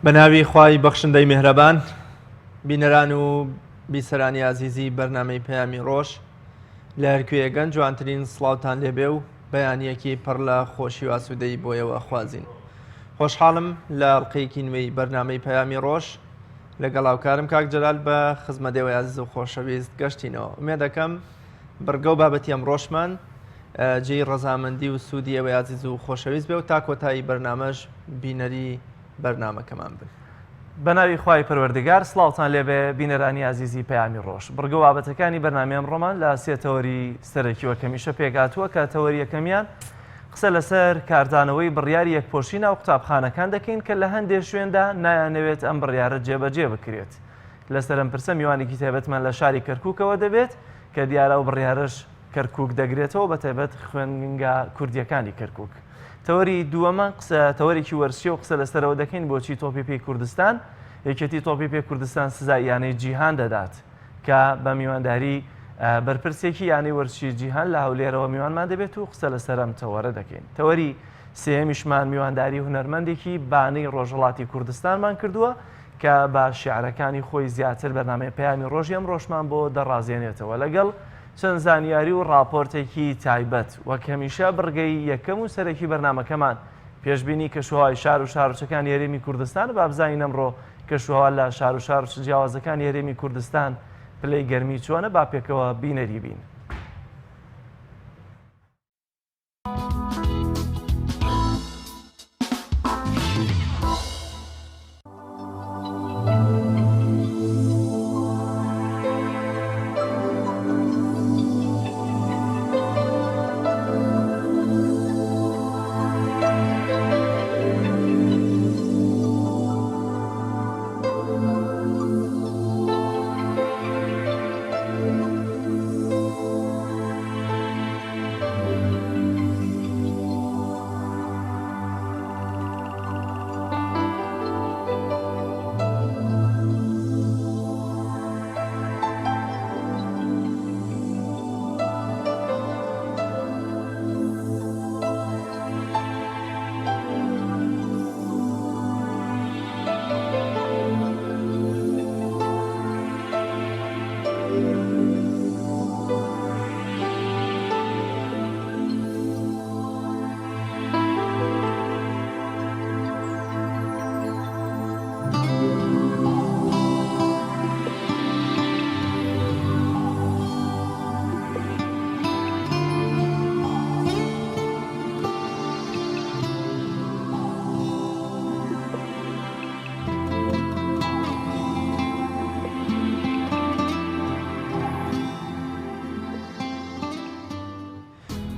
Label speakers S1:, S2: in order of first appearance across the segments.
S1: بە ناوی خوای بەخشندەی میهرەبان بینەران و بیسەرانی ئازیزی بەرنامەی پەیامی ڕۆژ لە هەرکوێیەگەن جوانترین سڵاوتان لێبێ و بەیانیەکی پڕ لە خۆشی و ئاسوودەی بۆیەوە خوازین خۆشحاڵم لە ئەڵقەیەکی نوێی بەرنامەی پەیامی ڕۆژ لەگەڵ هاوکارم کاک جەلال بە خزمەت ئێوەی ئازیز و خۆشەویست گەشتینەوە ئومێدەکەم بڕگە و بابەتی ئەمڕۆشمان جێی ڕەزامەندی و سوودی ئێوەی ئازیز و خۆشەویست بێ و تا کۆتایی بەرنامەش بینەری بەرنامەکەمان بن.
S2: بەناوی خوای پەروەردگار سڵاوتان لێبێ بینەرانی ئازیزی پەیامی ڕۆژ. بڕگە و بابەتەکانی بەرنامەی ئەمڕۆمان لە سێ تەوەری سەرەکی وەک هەمیشە پێکهاتووە کە تەوەری یەکەمیان قسە لەسەر کاردانەوەی بڕیاری یەکپۆشی ناو قوتابخانەکان دەکەین کە لە هەندێ شوێندا نایانەوێت ئەم بڕیارە جێبەجێ بکرێت. لەسەر ئەم پرسە میوانێکی تایبەتمان لە شاری کەرکوکەوە دەبێت کە دیارە ئەو بڕیارەش کەرکوک دەگرێتەوە بە تایبەت خوێندنگا کوردیەکانی کەرکوک. تەوەری دووەمان قسە تەوەرێکی وەرزشیە و قسە لەسەرەوە دەکەین بۆچی تۆپی پێی کوردستان یەکێتی تۆپی پێ کوردستان سزای یانەی جیهان دەدات کە بە میوانداری بەرپرسێکی یانەی وەرزشی جیهان لە هەولێرەوە میوانمان دەبێت و قسە لەسەر ئەم تەوەرە دەکەین. تەوەری سێیەمیشمان میوانداری هونەرمەندێکی بانەی ڕۆژهەڵاتی کوردستانمان کردووە کە بە شیعرەکانی خۆی زیاتر بەرنامەی پەیامی ڕۆژی ئەمڕۆشمان بۆ دەڕازێنێتەوە لەگەڵ چەند زانیاری و ڕاپۆرتێکی تایبەت. وەک هەمیشە بڕگەی یەکەم و سەرەکی بەرنامەکەمان پێشبینی کەشوهەوای شار و شارۆچەکانی هەرێمی کوردستانە، با بزانین ئەمڕۆ کەشوهەوا لە شار و شارۆچکە جیاوازەکانی هەرێمی کوردستان پلەی گەرمی چۆنە، با پێکەوە بینەری بین.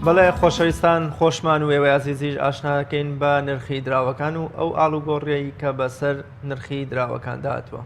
S1: بەڵێ خۆشەویستان خۆشمان و ئێوەی ئازیزیش ئاشناکەین بە نرخی دراوەکان و ئەو ئاڵوگۆڕیەی کە بەسەر نرخی دراوەکاندا هاتووە.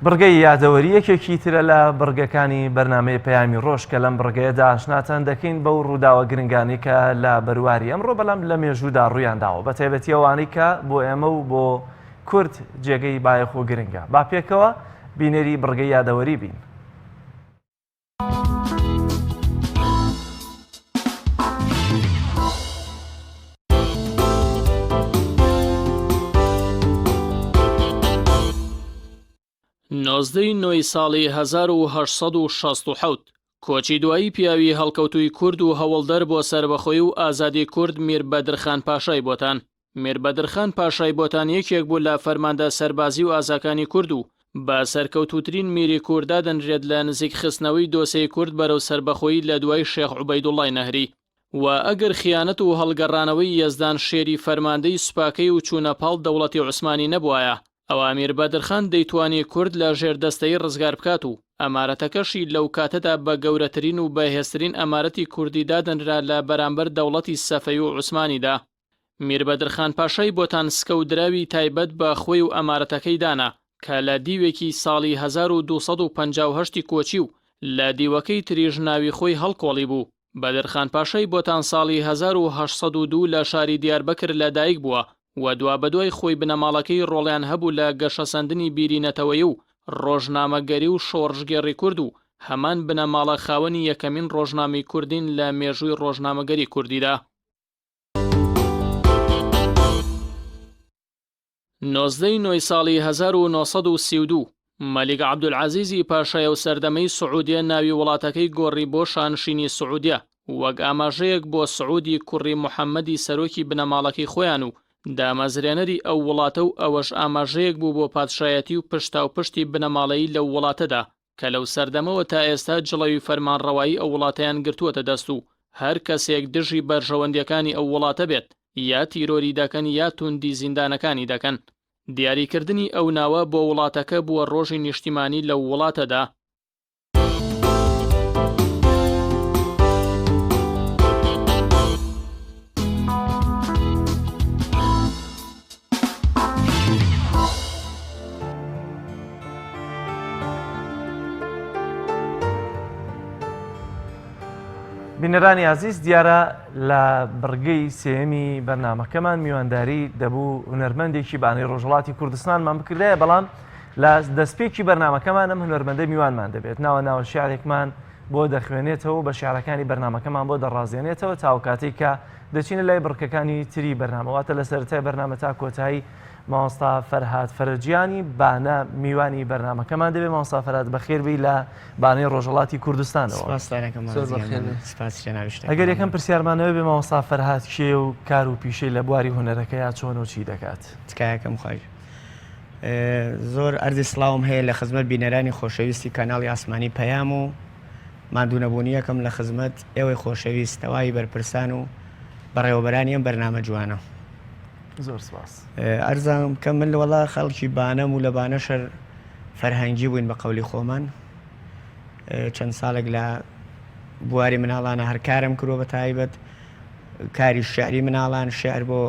S2: بڕگەی یادەوەری یەکێکی ترە لە بڕگەکانی بەرنامەی پەیامی ڕۆژ کە لەم بڕگەیەدا ئاشناتان دەکەین بەو ڕووداوە گرنگانەی کە لە بەرواری ئەمڕۆ بەڵام لە مێژوودا ڕوویان داوە بە تایبەتی ئەوانەی کە بۆ ئێمە و بۆ کورد جێگەی بایەخ و گرنگە با پێکەوە بینەری بڕگەی یادەوەری بین.
S3: نۆزدەی نۆی ساڵی 1867 کۆچی دوایی پیاوی هەڵکەوتووی کورد و هەوڵدەر بۆ سەربەخۆی و ئازادی کورد میر بەدرخان پاشای بۆتان. میر بەدرخان پاشای بۆتان یەکێک بوو لە فەرماندە سەربازی و ئازاکانی کورد و. بە سەرکەوتووترین میری کورد دادەنرێت لە نزیک خستنەوەی دۆسێی کورد بەرەو سەربەخۆیی لە دوای شێخ عوبەیدوڵڵای نەهری. و ئەگەر خیانەت و هەڵگەڕانەوەی یەزدان شێری فەرماندەی سوپاکەی و چوونە پاڵ دەوڵەتی عوسمانی نەبوایە، ئەوا میر بەدرخان دەیتوانی کورد لە ژێردەستەیی ڕزگار بکات و ئەمارەتەکەشی لەو کاتەدا بە گەورەترین و بەهێزترین ئەمارەتی کوردی دادەنرا لە بەرامبەر دەوڵەتی سەفەوی و عوسمانیدا. میر بەدرخان پاشای بۆتان سکە و دراوی تایبەت بە خۆی و ئەمارەتەکەی دانا کە لە دیوێکی ساڵی 1258 ی کۆچی و لە دیوەکەی تریش ناوی خۆی هەڵکۆڵیبوو. بەدرخان پاشای بۆتان ساڵی 1802 لە شاری دیاربەکر لە دایک بووە و دوابەدوای خۆی بنەماڵەکەی ڕۆڵیان هەبوو لە گەشەسەندنی بیری نەتەوەیی و ڕۆژنامەگەری و شۆڕشگێڕی کورد و هەمان بنەماڵە خاوەنی یەکەمین ڕۆژنامەی کوردین لە مێژووی ڕۆژنامەگەری کوردیدا. 19 ی نۆی ساڵی 1932 مەلیک عەبدولعەزیزی پاشای ئەو سەردەمەی سعودیە ناوی وڵاتەکەی گۆڕی بۆ شانشینی سعودیە وەک ئاماژەیەک بۆ سعودی کوڕی محەمەدی سەرۆکی بنەماڵەکەی خۆیان و دامەزرێنەری ئەو وڵاتە و ئەوەش ئاماژەیەک بوو بۆ پادشایەتی و پشتاوپشتی بنەماڵەیی لەو وڵاتەدا کە لەو سەردەمەوە تا ئێستا جڵەوی فەرمانڕەوایی ئەو وڵاتەیان گرتووەتە دەست و هەر کەسێک دژی بەرژەوەندییەکانی ئەو وڵاتە بێت یا تیرۆری دەکەن یا توندی زیندانەکانی دەکەن. دیاریکردنی ئەو ناوە بۆ وڵاتەکە بووە ڕۆژی نیشتیمانی لەو وڵاتەدا.
S2: بینەرانی ئازیز دیارە لە بڕگەی سێیەمی بەرنامەکەمان میوانداری دەبوو هونەرمەندێکی بانەی ڕۆژهەڵاتی کوردستانمان بکردایە بەڵام لە دەستپێکی بەرنامەکەمان ئەم هونەرمەندە میوانمان دەبێت ناوە ناوە شعرێکمان بۆ دەخوێنێتەوە و بە شعرەکانی بەرنامەکەمان بۆ دەڕازێنێتەوە تاوکاتێک کە دەچینە لای بڕکەکانی تری بەرنامە واتە لە سەرەتای بەرنامە تا کۆتایی مامۆستا فەرهاد فەرەجیانی بانە میوانی بەرنامەکەمان دەبێت مامۆستا فەرهاد بەخێربێی لە بانەی ڕۆژهەڵاتی کوردستانەوە.
S4: سپاستان ئەکەم
S1: زۆر بەخێر بێی.
S4: سپاس جەنابیشتان.
S2: ئەگەر یەکەم پرسیارمانەوە بێ مامۆستا فەرهاد کێیە و کار و پیشەی لە بواری هونەرەکەیا چۆنە و چی دەکات؟
S4: تکایەکەم خوای زۆر ئەرزی سڵاوم هەیە لە خزمەت بینەرانی خۆشەویستی کەناڵی ئاسمانی پەیام و ماندوونەبوونیەکەم لە خزمەت ئێوەی خۆشەویست تەواوی بەرپرسان و بەڕێوەبەرانی ئەم بەرنامە جوانە.
S2: زۆر سپاس.
S4: ئەرزم کە من وەڵا خەڵکی بانەم و لە بانەش هەر فەرهەنگی بووین بە قەولی خۆمان چەند ساڵێک لە بواری مناڵانە هەر کارم کردووە بە تایبەت کاری شعری مناڵان شعر بۆ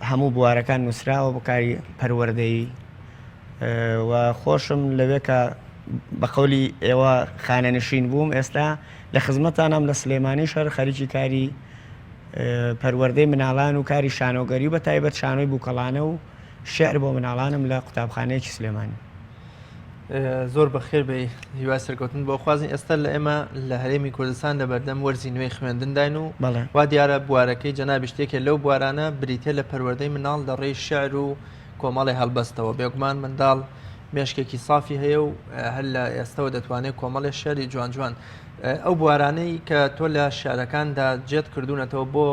S4: هەموو بوارەکان نووسراوە بۆ کاری پەروەردەیی و خۆشم لەوێ کە بە قەولی ئێوە خانەنشین بووم ئێستا لە خزمەتانام لە سلێمانی شەر خەریکی کاری پەروەردەی مناڵان و کاری شانۆگەری و بە تایبەت شانۆی بووکەڵانە و شیعر بۆ مناڵانم لە قوتابخانەیەکی سلێمانی.
S1: زۆر بەخێر بێی هیوای سەرکەوتن بۆ خوازین ئێستا لە ئێمە لە هەرێمی کوردستان لە بەردەم وەرزی نوێی خوێندنداین و وا دیارە بوارەکەی جەنابی شتێکێ لەو بوارانە بریتە لە پەروەردەی مناڵ لە ڕێی شعر و کۆمەڵی هەڵبەستەوە بێگومان منداڵ مێشکێکی سافی هەیە و هەر لە ئێستەوە دەتوانێت کۆمەڵێ شعری جوان جوان ئەو بوارانەی کە تۆ لە شعرەکاندا جێت کردوونەتەوە بۆ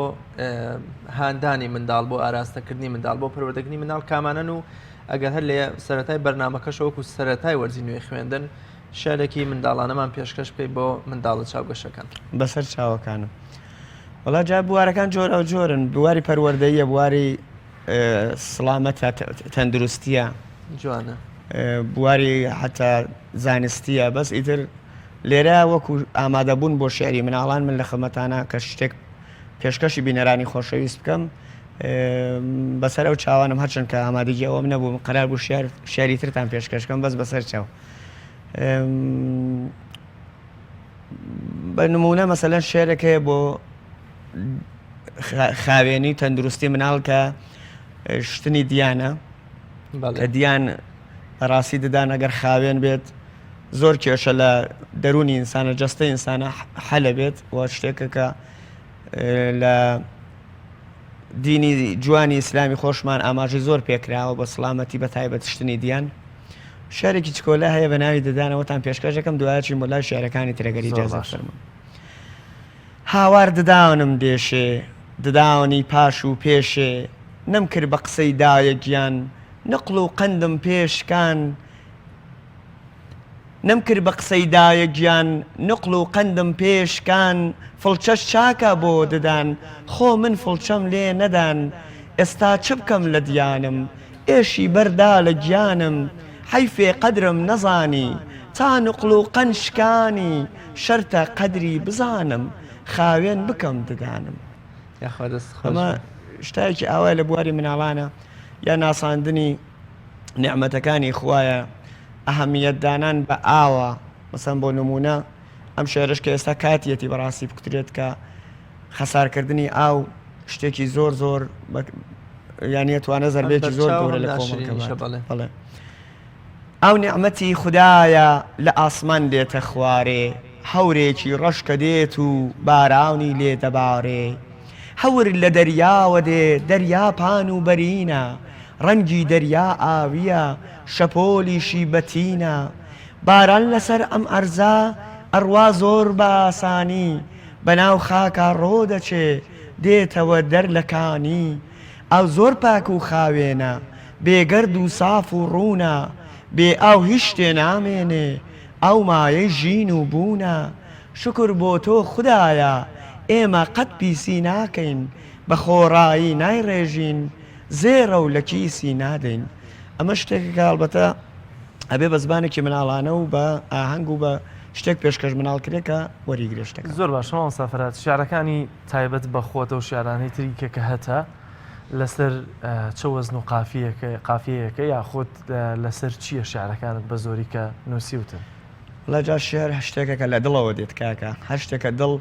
S1: هاندانی منداڵ بۆ ئاراستەکردنی منداڵ بۆ پەروەردەکردنی منداڵ کامانەن و ئەگەر هەر لە سەرەتای بەرنامەکەش وەکو سەرەتای وەرزی نوێی خوێندن شعرێکی منداڵانەمان پێشکەش بکەیت بۆ منداڵە چاوگەشەکان.
S4: بەسەر چاوەکانم. وەڵا جا بوارەکان جۆراوجۆرن بواری پەروەردەییە بواری سڵامەتە تەندروستیە
S1: جوانە
S4: بواری حتا زانستیە بەس ئیتر لێرە وەکو ئامادەبوون بۆ شعری مناڵان من لە خزمەتانە کە شتێک پێشکەشی بینەرانی خۆشەویست بکەم بەسەر ئەو چاوانم هەرچەند کە ئامادەگی ئەوەم نەبوو قەرار بوو شعر شعری ترتان پێشکەشکەم بەس بەسەر چاو بە نمونە مەسەلەن شعرێک هەیە بۆ خاوێنی تەندروستی مناڵ کە شتنی دیانە کە دیان بەڕاستی ددان ئەگەر خاوێن بێت زۆر کێشە لە دەروونی ئینسانە جەستە ئینسانە حەلە بێت و شتێکە کە لە دینی جوانی ئیسلامی خۆشمان ئاماژەی زۆر پێکراوە بە سڵامەتی بە تایبەت شتنی دیان شارێکی چکۆلە هەیە بە ناوی ددانەوەتان پێشکەشەکەم دوایچین بۆ لای شعرەکانی ترەگەری جازە فەرموون. هاوار ددانم دێشێ ددانی پاش و پێشێ نەمکرد بە قسەی دایە گیان نقڵ و قەندم پێ شکان. نەمکرد بە قسەی دایە گیان نوقڵ و قەندم پێ شکان فڵچەش چاکە بۆ ددان خۆ من فڵچەم لێ نەدان ئێستا چ بکەم لە دیانم ئێشی بەردا لە گیانم حەیفێ قەدرم نەزانی تا نوقڵ و قەند شکانی شەرتە قەدری بزانم خاوێن بکەم ددانم.
S1: یاخوا دەست خۆش
S4: ئەمە
S1: بێ.
S4: شتایەکی ئاوایە لە بواری مناڵانە یا ناساندنی نیعمەتەکانی خوایە ئەهەمیەت دانان بە ئاوە مەسەن بۆ نمونە ئەم شعرەش کە ئێستا کاتیەتی بەڕاستی بکوترێت کە خەسارکردنی ئاو شتێکی زۆر زۆر یانی ئەتوانە
S1: هەم
S4: زەربەیەکی زۆر
S1: بەرچاو
S4: گەورە
S1: هەم
S4: لە کۆمەڵگە
S1: ناشرینیشە
S4: بات
S1: بەڵێ.
S4: بەڵێ ئاو نیعمەتی خودایە لە ئاسمان دێتە خوارێ هەورێکی ڕەش کە دێت و بارانی لێ دەبارێ هەور لە دەریاوە دێ دەریا پان و بەرینە ڕەنگی دەریا ئاوییە شەپۆلیشی بەتینە باران لەسەر ئەم عەرزە ئەڕوا زۆر بە ئاسانی بەناو خاکا ڕۆ دەچێ دێتەوە دەر لە کانی ئاو زۆر پاک و خاوێنە بێگەرد و ساف و ڕوونە بێ ئاو هیچ شتێ نامێنێ ئاو مایەی ژین و بوونە شوکر بۆ تۆ خودایە ئێمە قەت پیسی ناکەین بە خۆڕایی نایڕێژین زێڕە و لە کیسی نادەین ئەمە شتێکە کە هەڵبەتە ئەبێ بە زمانێکی مناڵانە و بە ئاهەنگ و بە شتێک پێشکەش مناڵ کرێ کە وەریگرێ شتەکە.
S2: زۆر باشە مامۆستا فەرهاد شیعرەکانی تایبەت بە خۆتە و شیعرانەی تری کە کە هەتە لەسەر چ وەزن و قافیەکە قافیەیەکە یاخود لەسەر چییە شیعرەکانت بە زۆری کە نووسیوتن؟
S4: وەڵا جا شیعر شتێکە کە لە دڵەوە دێت کاکە هەر شتێک کە دڵ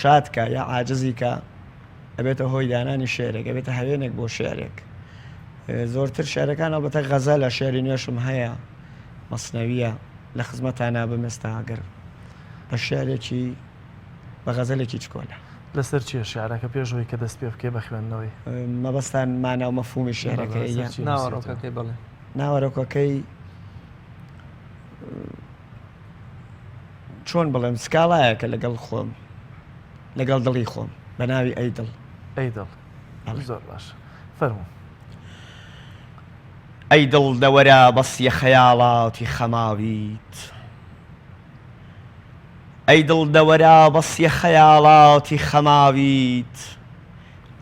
S4: شاد کا یا عاجزی کا ئەبێتە هۆی دانانی شیعرێک ئەبێتە هەوێنێک بۆ شیعرێک زۆرتر شیعرەکان ئەڵبەتە غەزەلە شیعری نوێشم هەیە مەسنەویە لە خزمەتان نابم ئێستا گەر بە شیعرێکی بە غەزەلێکی چکۆلە.
S2: لەسەر چیە شیعرەکە پێش ئەوەی کە دەست پێ بکەی بە خوێندنەوەی؟
S4: مەبەستان مانا و مەفهومی شیعرەکەی یان
S1: ناوەڕۆکەکەی؟ بەڵێ.
S4: ناوەرۆکەکەی چۆن بڵێم سکاڵایەکە لەگەڵ خۆم لەگەڵ دڵی خۆم بە ناوی ئەی دڵ.
S2: ئەی دڵ زۆر باش فەرموو.
S4: ئەی دڵ دەوەرە بەسیە خەیاڵاتی خەماویت ئەی دڵ دەوەرە بەسیە خەیاڵاتی خەماویت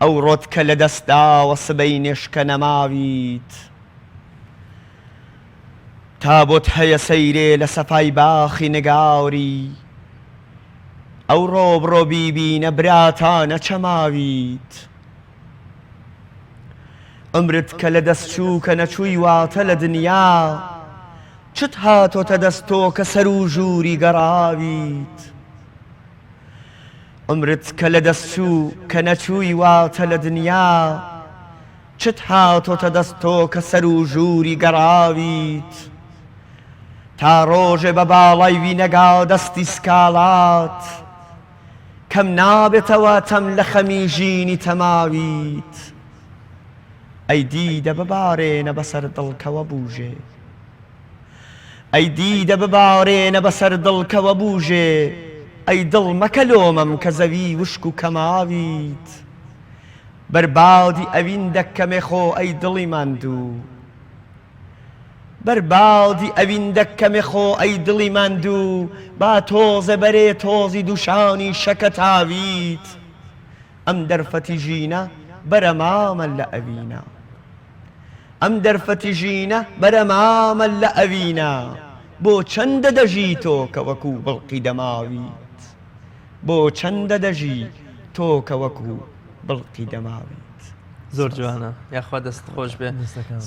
S4: ئەوڕۆت کە لە دەست داوە سبەینێش کە نەماویت تا بۆت هەیە سەیرێ لە سەفای باخی نگاری ئەوڕۆ بڕۆ بیبینە برا تا نەچەماویت عومرت کە لە دەست چوو کە نەچووی واتە لە دنیا چت هاتۆتە دەست تۆ کە سەر و ژووری گەڕاویت عومرت کە لە دەست چوو کە نەچووی واتە لە دنیا چت هاتۆتە دەست تۆ کە سەر و ژووری گەڕاویت تا ڕۆژێ بە باڵای وی نەگا دەستی سکاڵات کەم نابێتەوە تەم لە خەمی ژینی تەماویت ئەی دیدە ببارێنە بەسەر دڵکەوە بوژێ ئەی دیدە ببارێنە بەسەر دڵکەوە بوژێ ئەی دڵ مەکە لۆمەم کە زەوی وشک و کەماویت بەر بادی ئەوین دەکەمێ خۆ ئەی دڵی ماندوو بەر بادی ئەوین دەکەمێ خۆ ئەی دڵی ماندوو با تۆزێ بەرێ تۆزی دووشانی شەکەتاویت ئەم دەرفەتی ژینە بەرە مامە لە ئەوینە ئەم دەرفەتی ژینە بەرە مامە لە ئەوینە بۆ چەندە دەژی تۆ کە وەکوو بڵقی دەماویت بۆ چەندە دەژی تۆ کە وەکو بڵقی دەماویت.
S1: زۆر جوانە یاخوا دەست خۆش بێ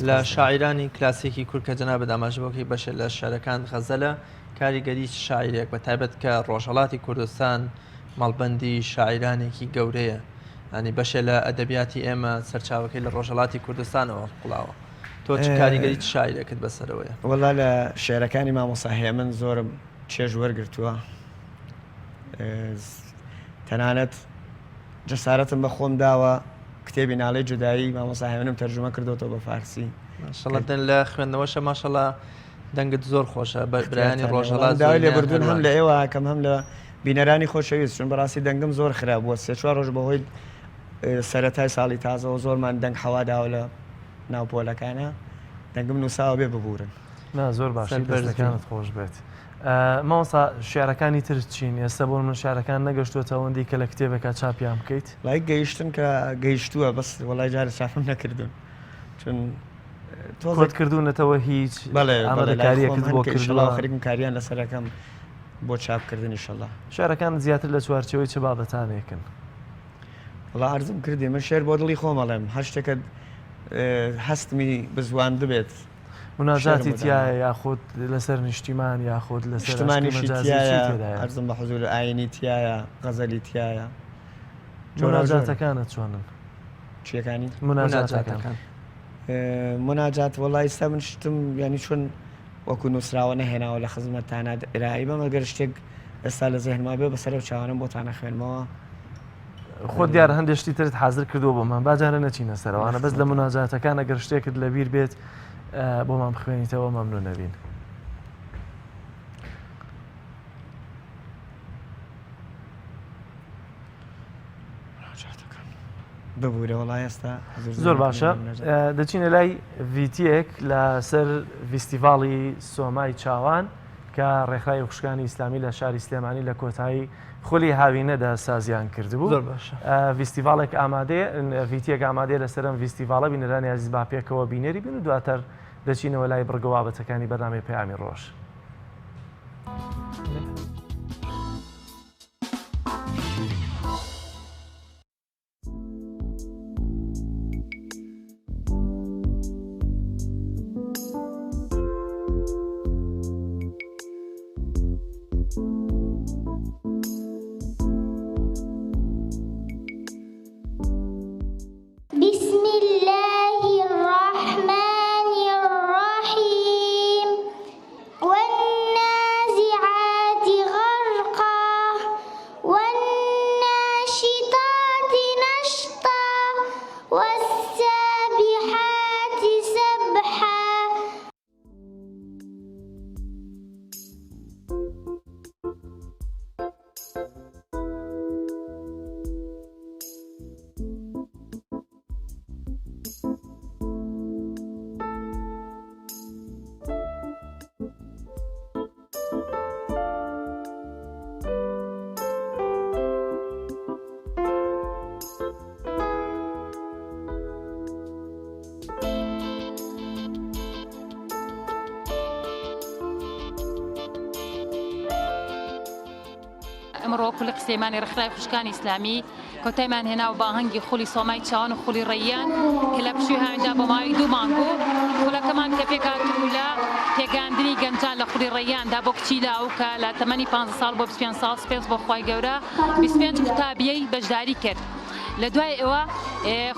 S1: لە شاعیرانی کلاسیکی کورد کە جەنابت ئاماژە بۆ کەی بەشێ لە شعرەکان غەزەلە کاریگەری چ شاعیرێک بە تایبەت کە ڕۆژهەڵاتی کوردستان مەڵبەندی شاعیرانێکی گەورەیە ینی بەشێ لە ئەدەبیاتی ئێمە سەرچاوەکەی لە ڕۆژهەڵاتی کوردستانەوە هەڵقوڵاوە تۆ چ کاریگەری چ شاعیرێکت بەسەرەوەیە؟
S4: وەڵا لە شعرەکانی مامۆستا هێمن زۆرم چێژ وەرگرتووە تەنانەت جەسارەتم بە خۆم داوە کتێبی ناڵەی جودایی مامۆستا هێمنم تەرجومە کردوەوە بە فارسی.
S1: ماشەڵڵا دەن لە خوێندنەوەشە ماشەڵڵا دەنگت زۆر خۆشە بە برایانی ڕۆژهەڵات
S4: داوای لێبوردن هەم لە ئێوە ئەکەم هەم لە بینەرانی خۆشەویست چون بەڕاستی دەنگم زۆر خراپ بووە سێ چوار ڕۆژ بەهۆی سەرەتای ساڵی تازەوە زۆرمان دەنگ حەوا داوە لە ناو پۆلەکانە دەنگم نووساوە بێ ببورن.
S2: نا زۆر باشی
S1: سەربەرز بی.
S2: دەستەکانت خۆش بێت. مامۆستا شیعرەکانی تر چین؟ ئێستا بۆ من شیعرەکان نەگەشتووەتە ئەوەندەی کە لە کتێبێکا چاپیان بکەیت؟
S4: وەڵای گەیشتن کە گەیشتووە بەس وەڵای جارێ چاپم نەکردوون چون
S2: کۆت
S4: تۆزێک
S2: کردوونەتەوە هیچ
S4: بەڵێ بەڵێ لای خۆم
S2: ئامادەکارییەکت
S4: هەن
S2: بۆ
S4: کە ئیشەڵا
S2: کردووە؟
S4: خەریکم کاریان لەسەر ئەکەم بۆ چاپکردن ئیشەڵا.
S2: شیعرەکانت زیاتر لە چوارچێوەی چ بابەتانێکن؟
S4: وەڵا عەرزم کردی من شێر بۆ دڵی خۆم ئەڵێم هەر شتێکە هەستمی بزواندبێت
S2: مناجاتی تیایە یاخود لەسەر نیشتیمان یاخود لەسەر
S4: نیشتمانیشی تیایە عەرزم بە حزوور ئاینی تیایە غەزەلی تیایە
S2: مناجاتەکانت چۆنن؟
S4: چیەکانی؟
S2: مناجاتەکان
S4: مناجات وەڵا ئیستا من شتم یانی چۆن وەکو نووسراوە نەهێناوە لە خزمەتتانە ئرایی بەم ئەگەر شتێک ئێستا لە زێهنما بێ بەسەرەو چاوانم بۆتان ئەخوێنمەوە.
S2: خۆت دیارە هەندێک شتی ترت حازر کردووە بۆمان با جارە نەچینە سەرەوانە بەس لە مناجاتەکان ئەگەر شتێکت لەبیر بێت بۆمان بخوێنیتەوە مەمنون نەبین.
S4: ببوورە وەڵا ئێستا
S2: زۆر باشە دەچینە لای ڤیتیەک لەسەر ڤیستیڤاڵی سۆمای چاوان کە ڕێکخراوی خوشکانی ئیسلامی لە شاری سلێمانی لە کۆتایی خولی هاوینەدا سازیان کردبوو.
S1: زۆر باشە.
S2: ڤیستیڤاڵێک ئامادەیە، ڤیتیەک ئامادەیە لەسەر ئەم ڤیستیڤاڵە، بینەرانی ئازیز با پێکەوە بینەری بین و دواتر دەچینەوە لای بڕگە و بابەتەکانی بەرنامەی پەیامی ڕۆژ.
S5: بسم اللە الرحمن الرحیم والنازعات غرقا والناشطات نشطا والسابحات سبحا.
S6: ئەمڕۆ خولی قسەیمانی ڕێکخراوی خوشکانی ئیسلامی کۆتایمان هێنا و باهەنگی خولی سۆمای چاوان و خولی ڕەیان کە لە پشووی هاویندا بۆ ماوەی دوو مانگ بوو خولەکەمان کە پێکهاتبوو لە پێگەیاندنی گەنجان لە خولی ڕەیاندا بۆ کچی لاو کە لە تەمەنی 15 ساڵ بۆ 25 ساڵ سپێس بۆ خوای گەورە 25 قوتابیەی بەشداری کرد. لە دوای ئەوە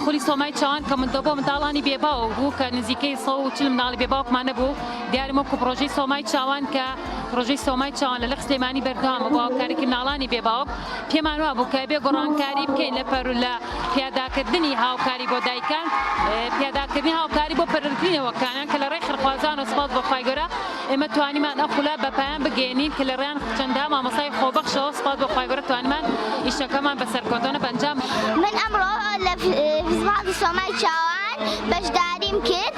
S6: خولی سۆمای چاوان کە مندە بۆ منداڵانی بێباوک بوو کە نزیکەی 140 منداڵی بێباوکمان نەبوو دیارم وەکو پرۆژەی سۆمای چاوان کە پرۆژەی سۆمای چاوان لە لق سلێمانی بەردەوامە بۆ هاوکاریکردنی منداڵانی بێباوک پێمان وابوو کە ئەبێ گۆڕانکاری بکەین لە پەر لە پیاداکردنی هاوکاری بۆ دایکان پیاداکردنی هاوکاری بۆ پەرەردنی نەوەکانیان کە لە ڕێی خێرخوازانەوە سوپاس بۆ خوای گەورە ئێمە توانیمان ئەو خولە بە پایان بگەیەنین کە لە ڕێیان چەندەها مامۆستای خۆبەخشەوە سوپاس بۆ خوای گەورە توانیمان ئیشەکەمان بە سەرکەوتوانە بە ئەنجام
S5: من ئەمڕۆ لە فیستیڤاڵی سۆمای چاوان بەشداریم کرد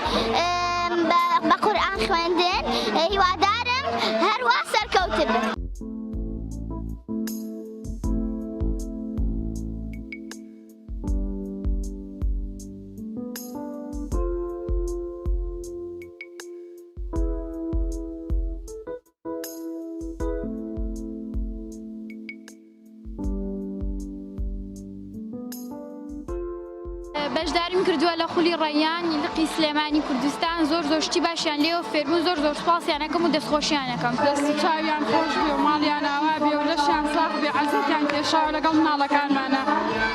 S5: بە قورئان خوێندن هیوادارم هەروا سەرکەوتبم.
S7: بەشداریم کردووە لە خولی ڕەیان لقی سلێمانی کوردستان زۆر زۆر شتی باشیان لێوە فێربوون زۆر زۆر سوپاسیان ئەکەم و دەستخۆشیان ئەکەم.
S8: دەست و چاویان خۆش بێ و ماڵیان ئاوا بێ و لەشیان ساغ بێ عەزیەتیان کێشاوە لەگەڵ مناڵەکانمانا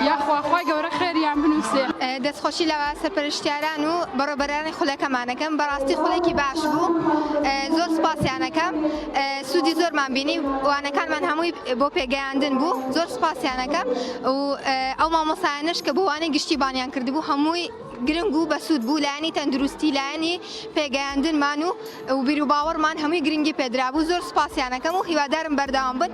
S8: یاخوا خوای گەورە خێریان بنوسێ.
S9: دەستخۆشی لە سەرپەرشتیاران و بەڕێوبەرانی خولەکەمان ئەکەم بەڕاستی خولێکی باش بوو زۆر سوپاسیان ئەکەم سوودی زۆرمان بینی وانەکانمان هەمووی بۆ پێگەیاندن بوو زۆر سوپاسیان ئەکەم و ئەو مامۆستایانەش کە بۆ وانەی گشتی بانیان کردبوو هەمووی گرنگ و بەسوود بوو لایەنی تەندروستی لایەنی پێگەیاندنمان و و بیروباوەڕمان هەمووی گرنگی پێدرابوو زۆر سوپاسیان ئەکەم و هیوادارم بەردەوام بن.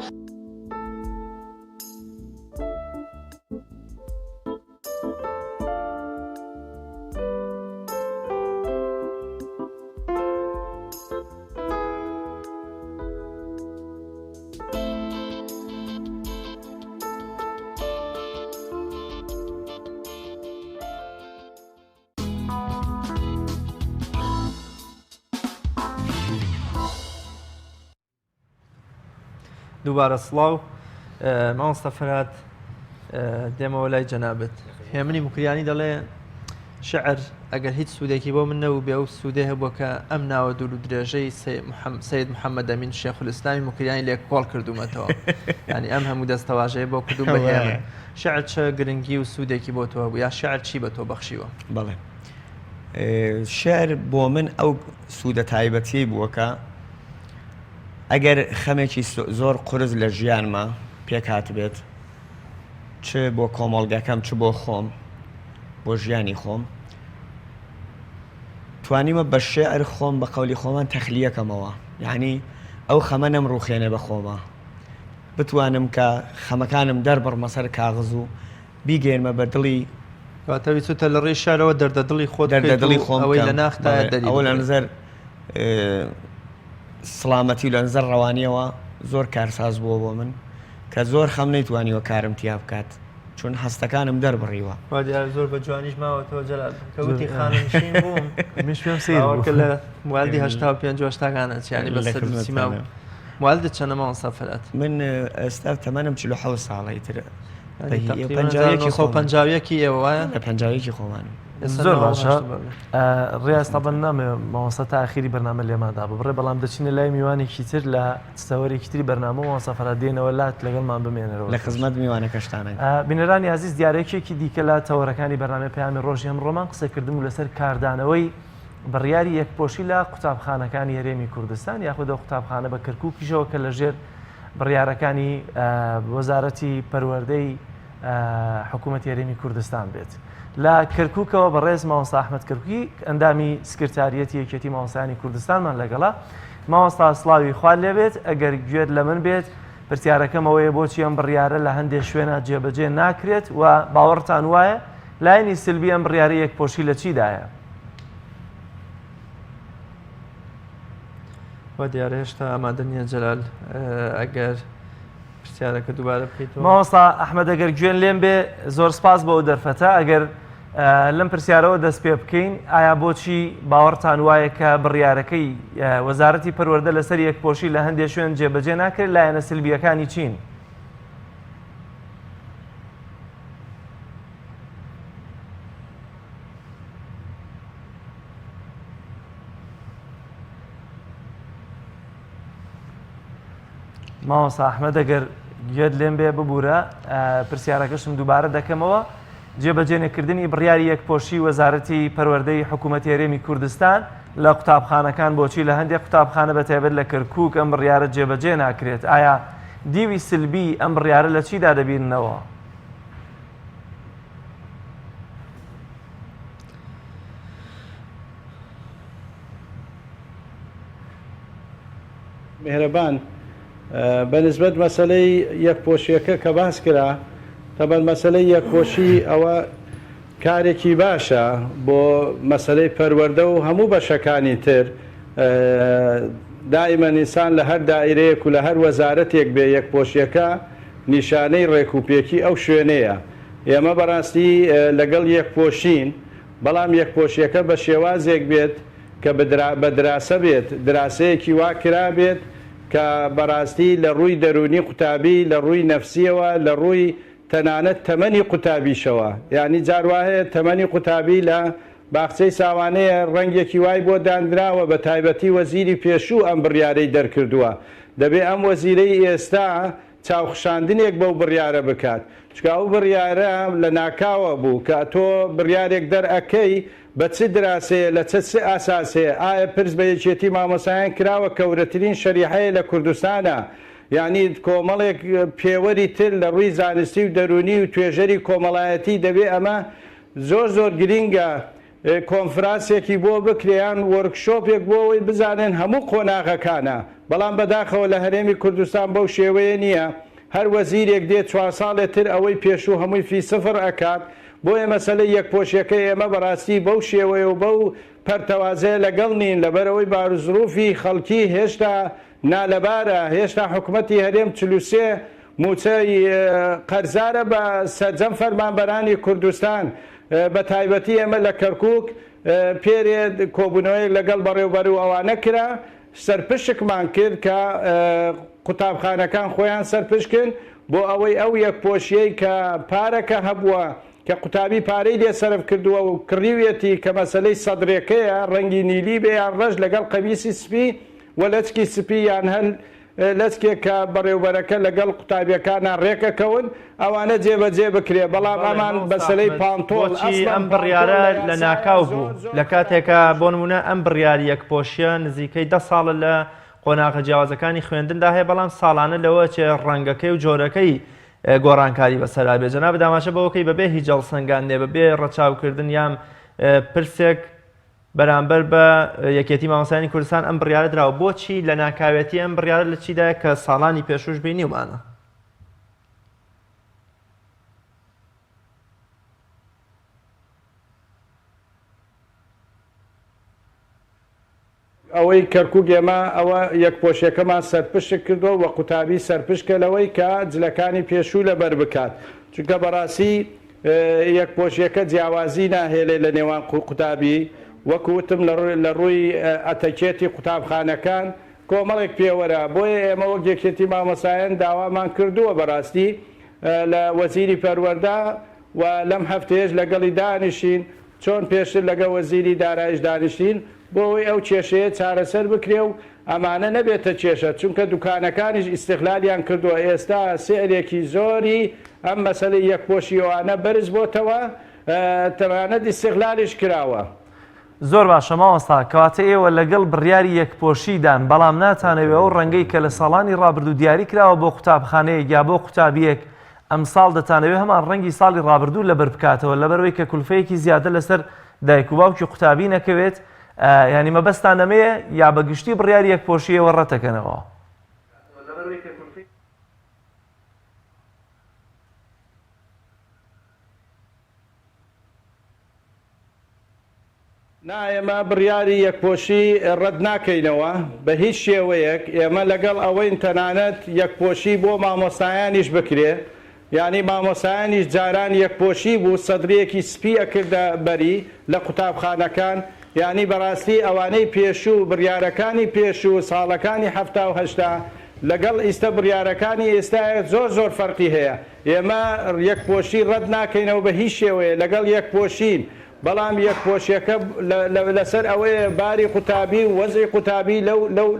S1: دووبارە سڵاو مامۆستا فەرهاد دێمەوە لای جەنابت هێمنی موکریانی دەڵێ شعر ئەگەر هیچ سوودێکی بۆ من نەبوو بێ ئەو سوودێ هەبووە کە ئەم ناوە دوور و درێژەی سید محەممەد ئەمین شێخولئیسلامی موکریانی لێک کۆڵ کردوومەتەوە ینی ئەم هەموو دەستەواژەیە بۆ کردووم بە هێمن شعر چ گرنگی و سوودێکی بۆ تۆ هەبوو یا شعر چی بە تۆ بەخشیوە؟
S4: بەڵێ شعر بۆ من ئەو سوودە تایبەتیەی بووە کە ئەگەر خەمێکی زۆر قورس لە ژیانما پێک هاتبێت چ بۆ کۆمەڵگەکەم چ بۆ خۆم بۆ ژیانی خۆم توانیمە بە شعر خۆم بە قەولی خۆمان تەخلیەکەمەوە یعنی ئەو خەمە نەم ڕوخێنێ بە خۆمە بتوانم کە خەمەکانم دەربڕمە سەر کاغز و بیگەێنمە بە دڵی
S1: واتە ویستوتە لە ڕێی شعرەوە دەردە دڵی خۆت
S4: دەردە دڵی خۆم
S1: ئەوەی لە ناختایە دەری
S4: ئەوە لە نظر سڵامەتی و لە نظر ڕەوانیەوە زۆر کارساز بووە بۆ من کە زۆر خەم نەیتوانیوە کارم تیا بکات چون هەستەکانم دەربڕیوە.
S1: وا دیارە زۆر بە جوانیش ماوەتەوە جەلال کە وتی خانەنشین بووم
S2: منیش پێم سەیر بوو
S1: کە لە موالدی 85 و هەشتاکان ئەچی یانی بە سەر سیما و موالدت چەنە مامۆستا فەرهاد؟
S4: من ئێستا تەمەنم 47 ساڵە ئیتر
S1: 51 ئێوە وایە؟
S4: لە 51 خۆمانم.
S2: زۆر باشە ڕیاز تەبەن نامەوێ مامۆستا تا ئاخیری بەرنامە لێماندا ببڕێ بەڵام دەچینە لای میوانێکی تر لە تەوەرێکی تری بەرنامە مامۆستا فەرهاد دێنەوە لات لەگەڵمان بمێنەرەوە
S4: لە خزمەت میوانەکەشتانین.
S2: بینەرانی ئازیز دیارە یەکێکی دیکە لە تەوەرەکانی بەرنامەی پەیامی ڕۆژی ئەمڕۆمان قسەکردن بوو لەسەر کاردانەوەی بڕیاری یەکپۆشی لە قوتابخانەکانی هەرێمی کوردستان یاخود ئەو قوتابخانە بە کەرکووکیشەوە کە لەژێر بڕیارەکانی وەزارەتی پەروەردەی حکوومەتی هەرێمی کوردستان بێت. لە کەرکووکەوە بەڕێز مامۆستا ئەحمەد کەرکووکی ئەندامی سکرتاریەتی یەکێتی مامۆستایانی کوردستانمان لەگەڵە. مامۆستا سڵاوی خوات لێبێت ئەگەر گوێت لە من بێت پرسیارەکەم ئەوەیە بۆچی ئەم بڕیارە لە هەندێ شوێنا جێبەجێ ناکرێت و باوەڕتان وایە لایەنی سلبی ئەم بڕیارەی یەکپۆشی لە چیدایە؟
S1: وا دیارە هێشتا ئامادە نییە جەلال ئەگەر پرسیارەکە دووبارە بکەیتەوە.
S2: مامۆستا ئەحمەد ئەگەر گوێن لێم بێ زۆر سپاس بۆ ئەو دەرفەتە ئەگەر لەم پرسیارەوە دەست پێ بکەین ئایا بۆچی باوەڕتان وایە کە بڕیارەکەی وەزارەتی پەروەردە لەسەر یەکپۆشی لە هەندێ شوێن جێبەجێ ناکرێت لایەنە سلبییەکانی چین؟ مامۆستا ئەحمەد ئەگەر گوێت لێم بێ ببوورە پرسیارەکەشم دووبارە دەکەمەوە جێبەجێنەکردنی بڕیاری یەکپۆشی وەزارەتی پەروەردەی حکوومەتی هەرێمی کوردستان لە قوتابخانەکان بۆچی لە هەندێک قوتابخانە بە تایبەت لە کەرکووک ئەم بڕیارە جێبەجێ ناکرێت ئایا دیوی سلبی ئەم بڕیارە لە چیدا دەبیننەوە؟
S10: میهرەبان، بە نسبەت مەسەلەی یەکپۆشیەکە کە باس کرا، تەبەن مەسەلەی یەکپۆشی ئەوە کارێکی باشە بۆ مەسەلەی پەروەردە و هەموو بەشەکانی تر، دائیمەن ئینسان لە هەر دائیرەیەک و لە هەر وەزارەتێک بێ یەکپۆشیەکە نیشانەی ڕێکوپێکی ئەو شوێنەیە. ئێمە بەڕاستی لەگەڵ یەکپۆشین، بەڵام یەکپۆشیەکە بە شێوازێک بێت کە بە دراسە بێت، دراسەیەکی وا کرابێت کە بەڕاستی لە ڕووی دەروونی قوتابی، لە ڕووی نەفسییەوە، لە ڕووی تەنانەت تەمەنی قوتابیشەوە، یانی جار وا هەیە تەمەنی قوتابی لە باخچەی ساوانەیە ڕەنگێکی وای بۆ داندراوە، بە تایبەتی وەزیری پێشوو ئەم بڕیارەی دەرکردووە، دەبێ ئەم وەزیرەی ئێستا چاوخشاندنێک بەو بڕیارە بکات، چونکە ئەو بڕیارە لە ناکاوە بوو کە تۆ بڕیارێک دەرئەکەی بە چ دراسەیە لە چە چ ئاساسێ ئایا پرس بە یەکێتی مامۆستایان کراوە کەورەترین شەریحەیە لە کوردستانا یانی کۆمەڵێک پێوەری تر لە ڕووی زانستی و دەروونی و توێژەری کۆمەڵایەتی دەبێ ئەمە زۆر زۆر گرینگە کۆنفراسێکی بۆ بکرێ یان وۆرکشۆپێک بۆ ئەوەی بزانن هەموو قۆناغەکانە، بەڵام بەداخەوە لە هەرێمی کوردستان بەو شێوەیە نییە، هەر وەزیرێک دێ چوار ساڵێ تر ئەوەی پێشوو هەمووی فی سفر ئەکات، بۆیە مەسەلەی یەکپۆشیەکەی ئێمە بەڕاستی بەو شێوەیە و بەو پەرتەوازەیە لەگەڵ نین، لەبەرئەوەی باروزروفی خەڵکی هێشتا نالەبارە، هێشتا حکومەتی هەرێم 43 مووچەی قەرزارە بە سەرجەم فەرمانبەرانی کوردستان، بە تایبەتی ئێمە لە کەرکووک پێرێ کۆبوونەوەیەک لەگەڵ بەڕێوبەر و ئەوانە کرا. سەرپشکمان کرد کە قوتابخانەکان خۆیان سەرپشکن بۆ ئەوەی ئەو یەکپۆشیەی کە پارەکە هەبووە کە قوتابی پارەی لێ سەرف کردووە و کڕیویەتی کە مەسەلەی سەدرێکەیە ڕەنگی نیلی بێ یان ڕەش لەگەڵ قەمیسی سپی و لەچکی سپی یان هەر لەچکێک کە بەڕێوبەرەکە لەگەڵ قوتابیەکانا ڕێک ئەکەون ئەوانە جێبەجێ بکرێ بەڵام
S1: بەڵێ
S10: ئەمان
S1: مامۆستا
S10: مەسەلەی
S1: ئەحمەد
S10: پانتۆڵ
S1: بۆچی
S10: ئەسڵەن
S1: ئەم
S10: پانتۆڵ
S1: بڕیارە
S10: لە
S1: لە
S10: یاسایە
S1: ناکاو
S10: زۆر
S1: بوو
S10: زۆر
S1: لە
S10: خراپە.
S1: کاتێکا بۆ نمونە ئەم بڕیاری یەکپۆشیە نزیکەی دە ساڵە لە قۆناغە جیاوازەکانی خوێندندا هەیە بەڵام ساڵانە لەوە ئەچێ ڕەنگەکەی و جۆرەکەی گۆڕانکاری بەسەرا بێ جەنابت ئاماژە بەوەکەی بەبێ هیچ هەڵسەنگاندنێ بەبێ ڕەچاوکردن یان پرسێک بەرامبەر بە یەکێتی مامۆستایانی کوردستان ئەم بڕیارە دراوە، بۆچی لەناکاوێتی ئەم بڕیارە لە چیدایە کە ساڵانی پێشووش بینیومانە؟
S10: ئەوەی کەرکوک ئێمە ئەوە یەکپۆشیەکەمان سەرپشک کردووە و قوتابی سەرپشکە لەوەی کە جلەکانی پێشوو لەبەر بکات چونکە بەڕاستی یەکپۆشیەکە جیاوازی ناهێلێ لە نێوان قوتابی وەکو وتم لە ڕووی ئەتەکێتی قوتابخانەکان کۆمەڵێک پێوەرە بۆیە ئێمە وەک یەکێتی مامۆستایان داوامان کردووە بەڕاستی لە وەزیری پەروەردە و لەم هەفتەیەش لەگەڵی دانیشین چۆن پێشتر لەگەڵ وەزیری دارایش دانیشتین بۆ ئەوەی ئەو کێشەیە چارەسەر بکرێ و ئەمانە نەبێتە کێشە، چونکە دوکانەکانیش ئیستغلالیان کردووە، ئێستا سعرێکی زۆری ئەم مەسەلەی یەکپۆشی ئەوانە بەرز بۆتەوە، تەنانەت ئیستغلالیش کراوە.
S2: زۆر باشە مامۆستا، کەواتە ئێوە لەگەڵ بڕیاری یەکپۆشیدان، بەڵام ناتانەوێ ئەو ڕەنگەی کە لە ساڵانی ڕابردوو دیاری کراوە بۆ قوتابخانەیەک یا بۆ قوتابییەک ئەمساڵ دەتانەوێ هەمان ڕەنگی ساڵی ڕابردوو لەبەر بکاتەوە لەبەرئەوەی کە کولفەیەکی زیادە لەسەر دایک و باوکی قوتابی نەکەوێت یانی مەبەستان ئەمەیە یا بە گشتی بڕیاری یەکپۆشی ئێوە ڕەتەکەنەوە؟
S10: نا ئێمە بڕیاری یەکپۆشی ڕەت ناکەینەوە بە هیچ شێوەیەک، ئێمە لەگەڵ ئەوەین تەنانەت یەکپۆشی بۆ مامۆستایانیش بکرێ، یانی مامۆستایانیش جاران یەکپۆشی بوو سەدریەکی سپی ئەکردە بەری لە قوتابخانەکان، یانی بەڕاستی ئەوانەی پێشوو بڕیارەکانی پێشوو ساڵەکانی 70 و 80 لەگەڵ ئیستە بڕیارەکانی ئێستایە زۆر زۆر فەرقی هەیە، ئێمە یەکپۆشی ڕەت ناکەینەوە بە هیچ شێوەیە لەگەڵ یەکپۆشین، بەڵام یەکپۆشیەکە لەسەر ئەوەیە باری قوتابی و وەزعی قوتابی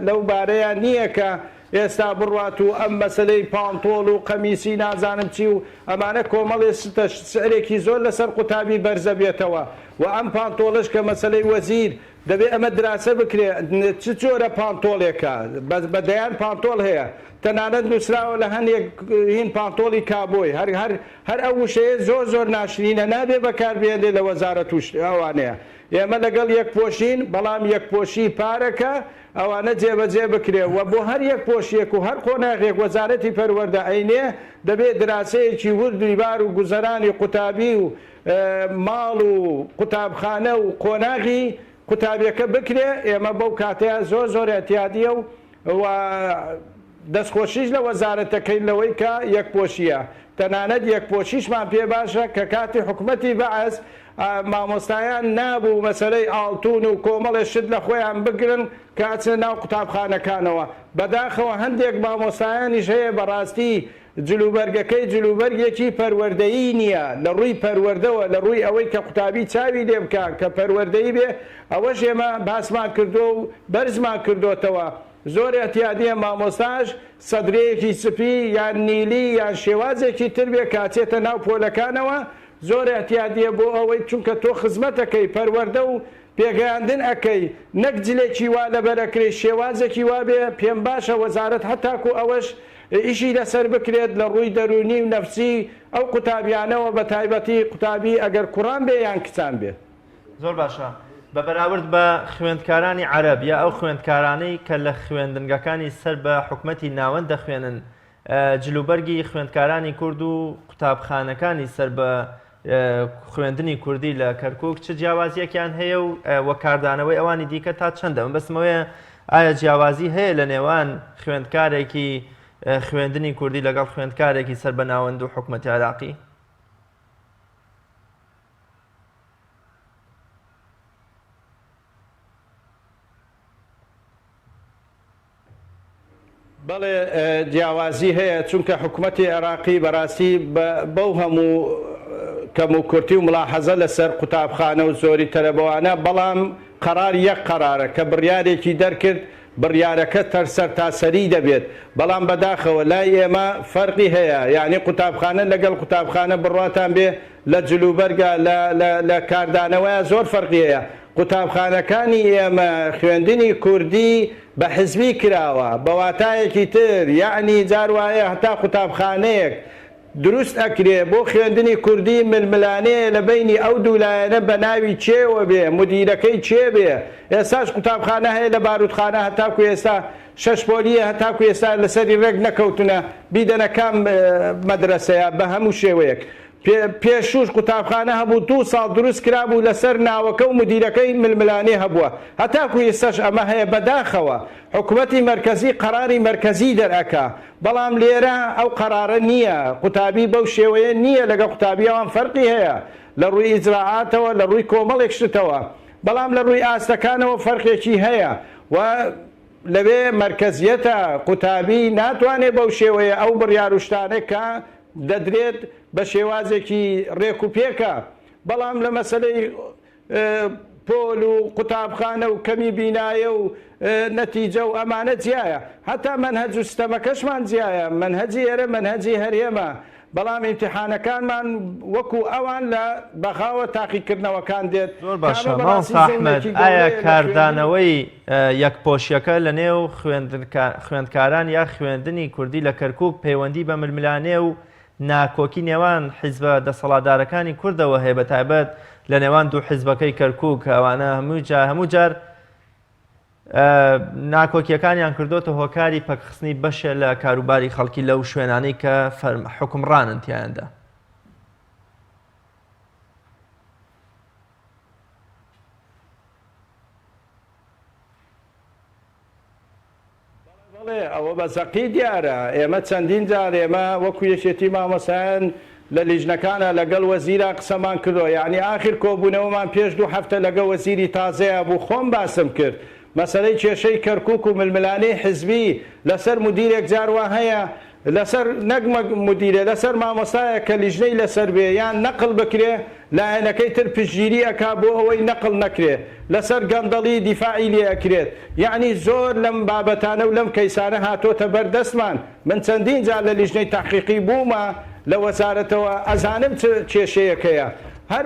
S10: لەو بارەیا نییە کە ئێستا بڕوات و ئەم مەسەلەی پانتۆڵ و قەمیسی نازانم چی و ئەمانە کۆمەڵێ شتە سعرێکی زۆر لەسەر قوتابی بەرزەبێتەوە و ئەم پانتۆڵەش کە مەسەلەی وەزیر دەبێ ئەمە دراسە بکرێ چ جۆرە پانتۆڵێکە بە دەیان پانتۆڵ هەیە تەنانەت نوسراوە لە هەنێک هین پانتۆڵی کابۆی هەر هەر هەر ئەو وشەیە زۆر زۆر ناشرینە نابێ بەکار بهێنرێ لە وەزارەت و ئەوانەیە ئێمە لەگەڵ یەکپۆشین بەڵام یەکپۆشی پارەکە ئەوانە جێبەجێ بکرێ و بۆ هەر یەکپۆشیەک و هەر قۆناغێک وەزارەتی پەروەردە ئەینێ دەبێ دراسەیەکی وردی بار و گوزەرانی قوتابی و ماڵ و قوتابخانە و قۆناغی قوتابیەکە بکرێ ئێمە بەو کاتەیە زۆر زۆر ئیعتیادیە و و دەستخۆشیش لە وەزارەت دەکەین لەوەی کە یەکپۆشیە تەنانەت یەکپۆشیشمان پێ باشە کە کاتی حکومەتی بەعس مامۆستایان نابوو مەسەلەی ئاڵتون و کۆمەڵێ شت لە خۆیان بگرن کە ئەچنە ناو قوتابخانەکانەوە بەداخەوە هەندێک مامۆستایانیش هەیە بەڕاستی جلوبەرگەکەی جلوبەرگێکی پەروەردەیی نییە لە ڕووی پەروەردەوە، لە ڕووی ئەوەی کە قوتابی چاوی لێ بکا کە پەروەردەیی بێ، ئەوەش ئێمە باسمان کردووە و بەرزمان کردۆتەوە. زۆر ئیعتیادییە مامۆستاش سەدرەیەکی سپی یان نیلی یان شێوازێکی تر بێ کە ئەچێتە ناو پۆلەکانەوە، زۆر ئیعتیادییە بۆ ئەوەی چونکە تۆ خزمەت ئەکەی پەروەردە و پێگەیاندن ئەکەی نەک جلێکی وا لەبەر ئەکرێ شێوازێکی وا بێ پێم باشە وەزارەت هەتاکو ئەوەش ئیشی لەسەر بکرێت لە ڕووی دەروونی و نەفسی ئەو قوتابیانەوە بە تایبەتی قوتابی ئەگەر کوڕان بێ یان کچان بێ.
S1: زۆر باشە بە بەراورد بە خوێندکارانی عەرەب یا ئەو خوێندکارانەی کە لە خوێندنگەکانی سەر بە حکومەتی ناوەند دەخوێنن جلوبەرگی خوێندکارانی کورد و قوتابخانەکانی سەر بە خوێندنی کوردی لە کەرکک چ جیاوازیەکیان هەیە و وە کاردانەوەی ئەوانی دیکە تا چەندە مەبەستمەوەیە ئایا جیاوازی هەیە لە نێوان خوێندکارێکی خوێندنی کوردی لەگەڵ خوێندکارێکی سەر بە ناوەند و حکومەتی عێراقی؟
S10: جیاوازی هەیە، چونکە حکومەتی عێراقی بەڕاستی بەو هەموو کەموکورتی و مڵاحەزە لەسەر قوتابخانە و زۆری تەلەبەوانە، بەڵام قەرار یەک قەرارە کە بڕیارێکی دەرکرد بڕیارەکە تەر سەرتاسەری دەبێت، بەڵام بەداخەوە لای ئێمە فەرقی هەیە، یانی قوتابخانە لەگەڵ قوتابخانە بڕواتان بێ لە جلوبەرگا لە لە لە کاردانەوەیا زۆر فەرقی هەیە، قوتابخانەکانی ئێمە خوێندنی کوردی بە حزبی کراوە، بە واتایەکی تر یەعنی جار وایە هەتا قوتابخانەیەک دروست ئەکرێ بۆ خوێندنی کوردی ململانێیە لە بەینی ئەو دوو لایەنە بە ناوی کێوە بێ مودیرەکەی کێ بێ ئێستاش قوتابخانە هەیە لە باروتخانە هەتاکو ئێستا شەش پۆلیە هەتاکو ئێستا لەسەری رێک نەکەوتونە بیدەنە کام مەدرەسەیە بە هەموو شێوەیەک پێشووش قوتابخانە هەبوو دوو ساڵ دروست کرابوو لەسەر ناوەکە و مودیرەکەی ململانێ هەبووە هەتاکو ئیستاش ئەمە هەیە بەداخەوە حکومەتی مەرکەزی قەراری مەرکەزی دەرئەکا بەڵام لێرە ئەو قەرارە نییە قوتابی بەو شێوەیە نییە لەگەڵ قوتابی ئەوان فەرقی هەیە لە ڕووی ئیجرائاتەوە لە ڕووی کۆمەڵێک شتەوە بەڵام لە ڕووی ئاستەکانەوە فەرقێکی هەیە و لەوێ مەرکەزیەتە قوتابی ناتوانێ بەو شێوەیە ئەو بڕیار و شتانە کە دەدرێت بە شێوازێکی ڕێک و پێکە بەڵام لە مەسەلەی پۆل و قوتابخانە و کەمی بینایە و نەتیجە و ئەمانە جیایە هەتا مەنهەج و ستەمەکەشمان جیایە مەنهەجی ئێرە مەنهەجی هەرێمە بەڵام ئیمتیحانەکانمان وەکو ئەوان لە بەغاوە تاقیکردنەوەکان دێت
S1: زۆر
S10: کە
S1: باشە
S10: ئەمە بەڕاستی
S1: مامۆستا ئەحمەد
S10: زوڵمێکی
S1: ئایا
S10: گەورەیە لە خوێندن.
S1: کاردانەوەی یەکپۆشیەکە لە نێو خوێندکاران یا خوێندنی کوردی لە کەرکوک پەیوەندی بە ململانێ و ناکۆکی نێوان حیزبە دەسەڵاتدارەکانی کوردەوە هەیە بەتایبەت لە نێوان دوو حیزبەکەی کەرکوک کە ئەوانە هەموو جار هەموو جار ناکۆکیەکانیان کردۆتە هۆکاری پەکخستنی بەشێ لە کاروباری خەڵکی لەو شوێنانەی کە حوکمڕانن تیایاندا.
S10: بەڵێ ئەوە بە زەقی دیارە، ئێمە چەندین جار ئێمە وەکو یەکێتی مامۆستایان لە لیژنەکانا لەگەڵ وەزیرا قسەمان کردوە، یەعنی ئاخر کۆبوونەوەمان پێش دوو هەفتە لەگە وەزیری تازەیا بوو خۆم باسم کرد مەسەلەی کێشەی کەرکوک و ململانێی حزبی لەسەر مودیرێک جار وا هەیە لەسەر نەک مودیرێ لەسەر مامۆستایەک کە لیژنەی لەسەر بێ یان نەقل بکرێ لایەنەکەی تر پشتگیری ئەکا بۆ ئەوەی نەقل نەکرێ لەسەر گەندەڵی دیفاعی لێ ئەکرێت یەعنی زۆر لەم بابەتانە و لەم کەیسانە هاتۆتە بەر دەستمان من چەندین جار لە لیژنەی تەحقیقی بوومە لە وەزارەتەوە ئەزانم چ کێشەیەک هەیە هەر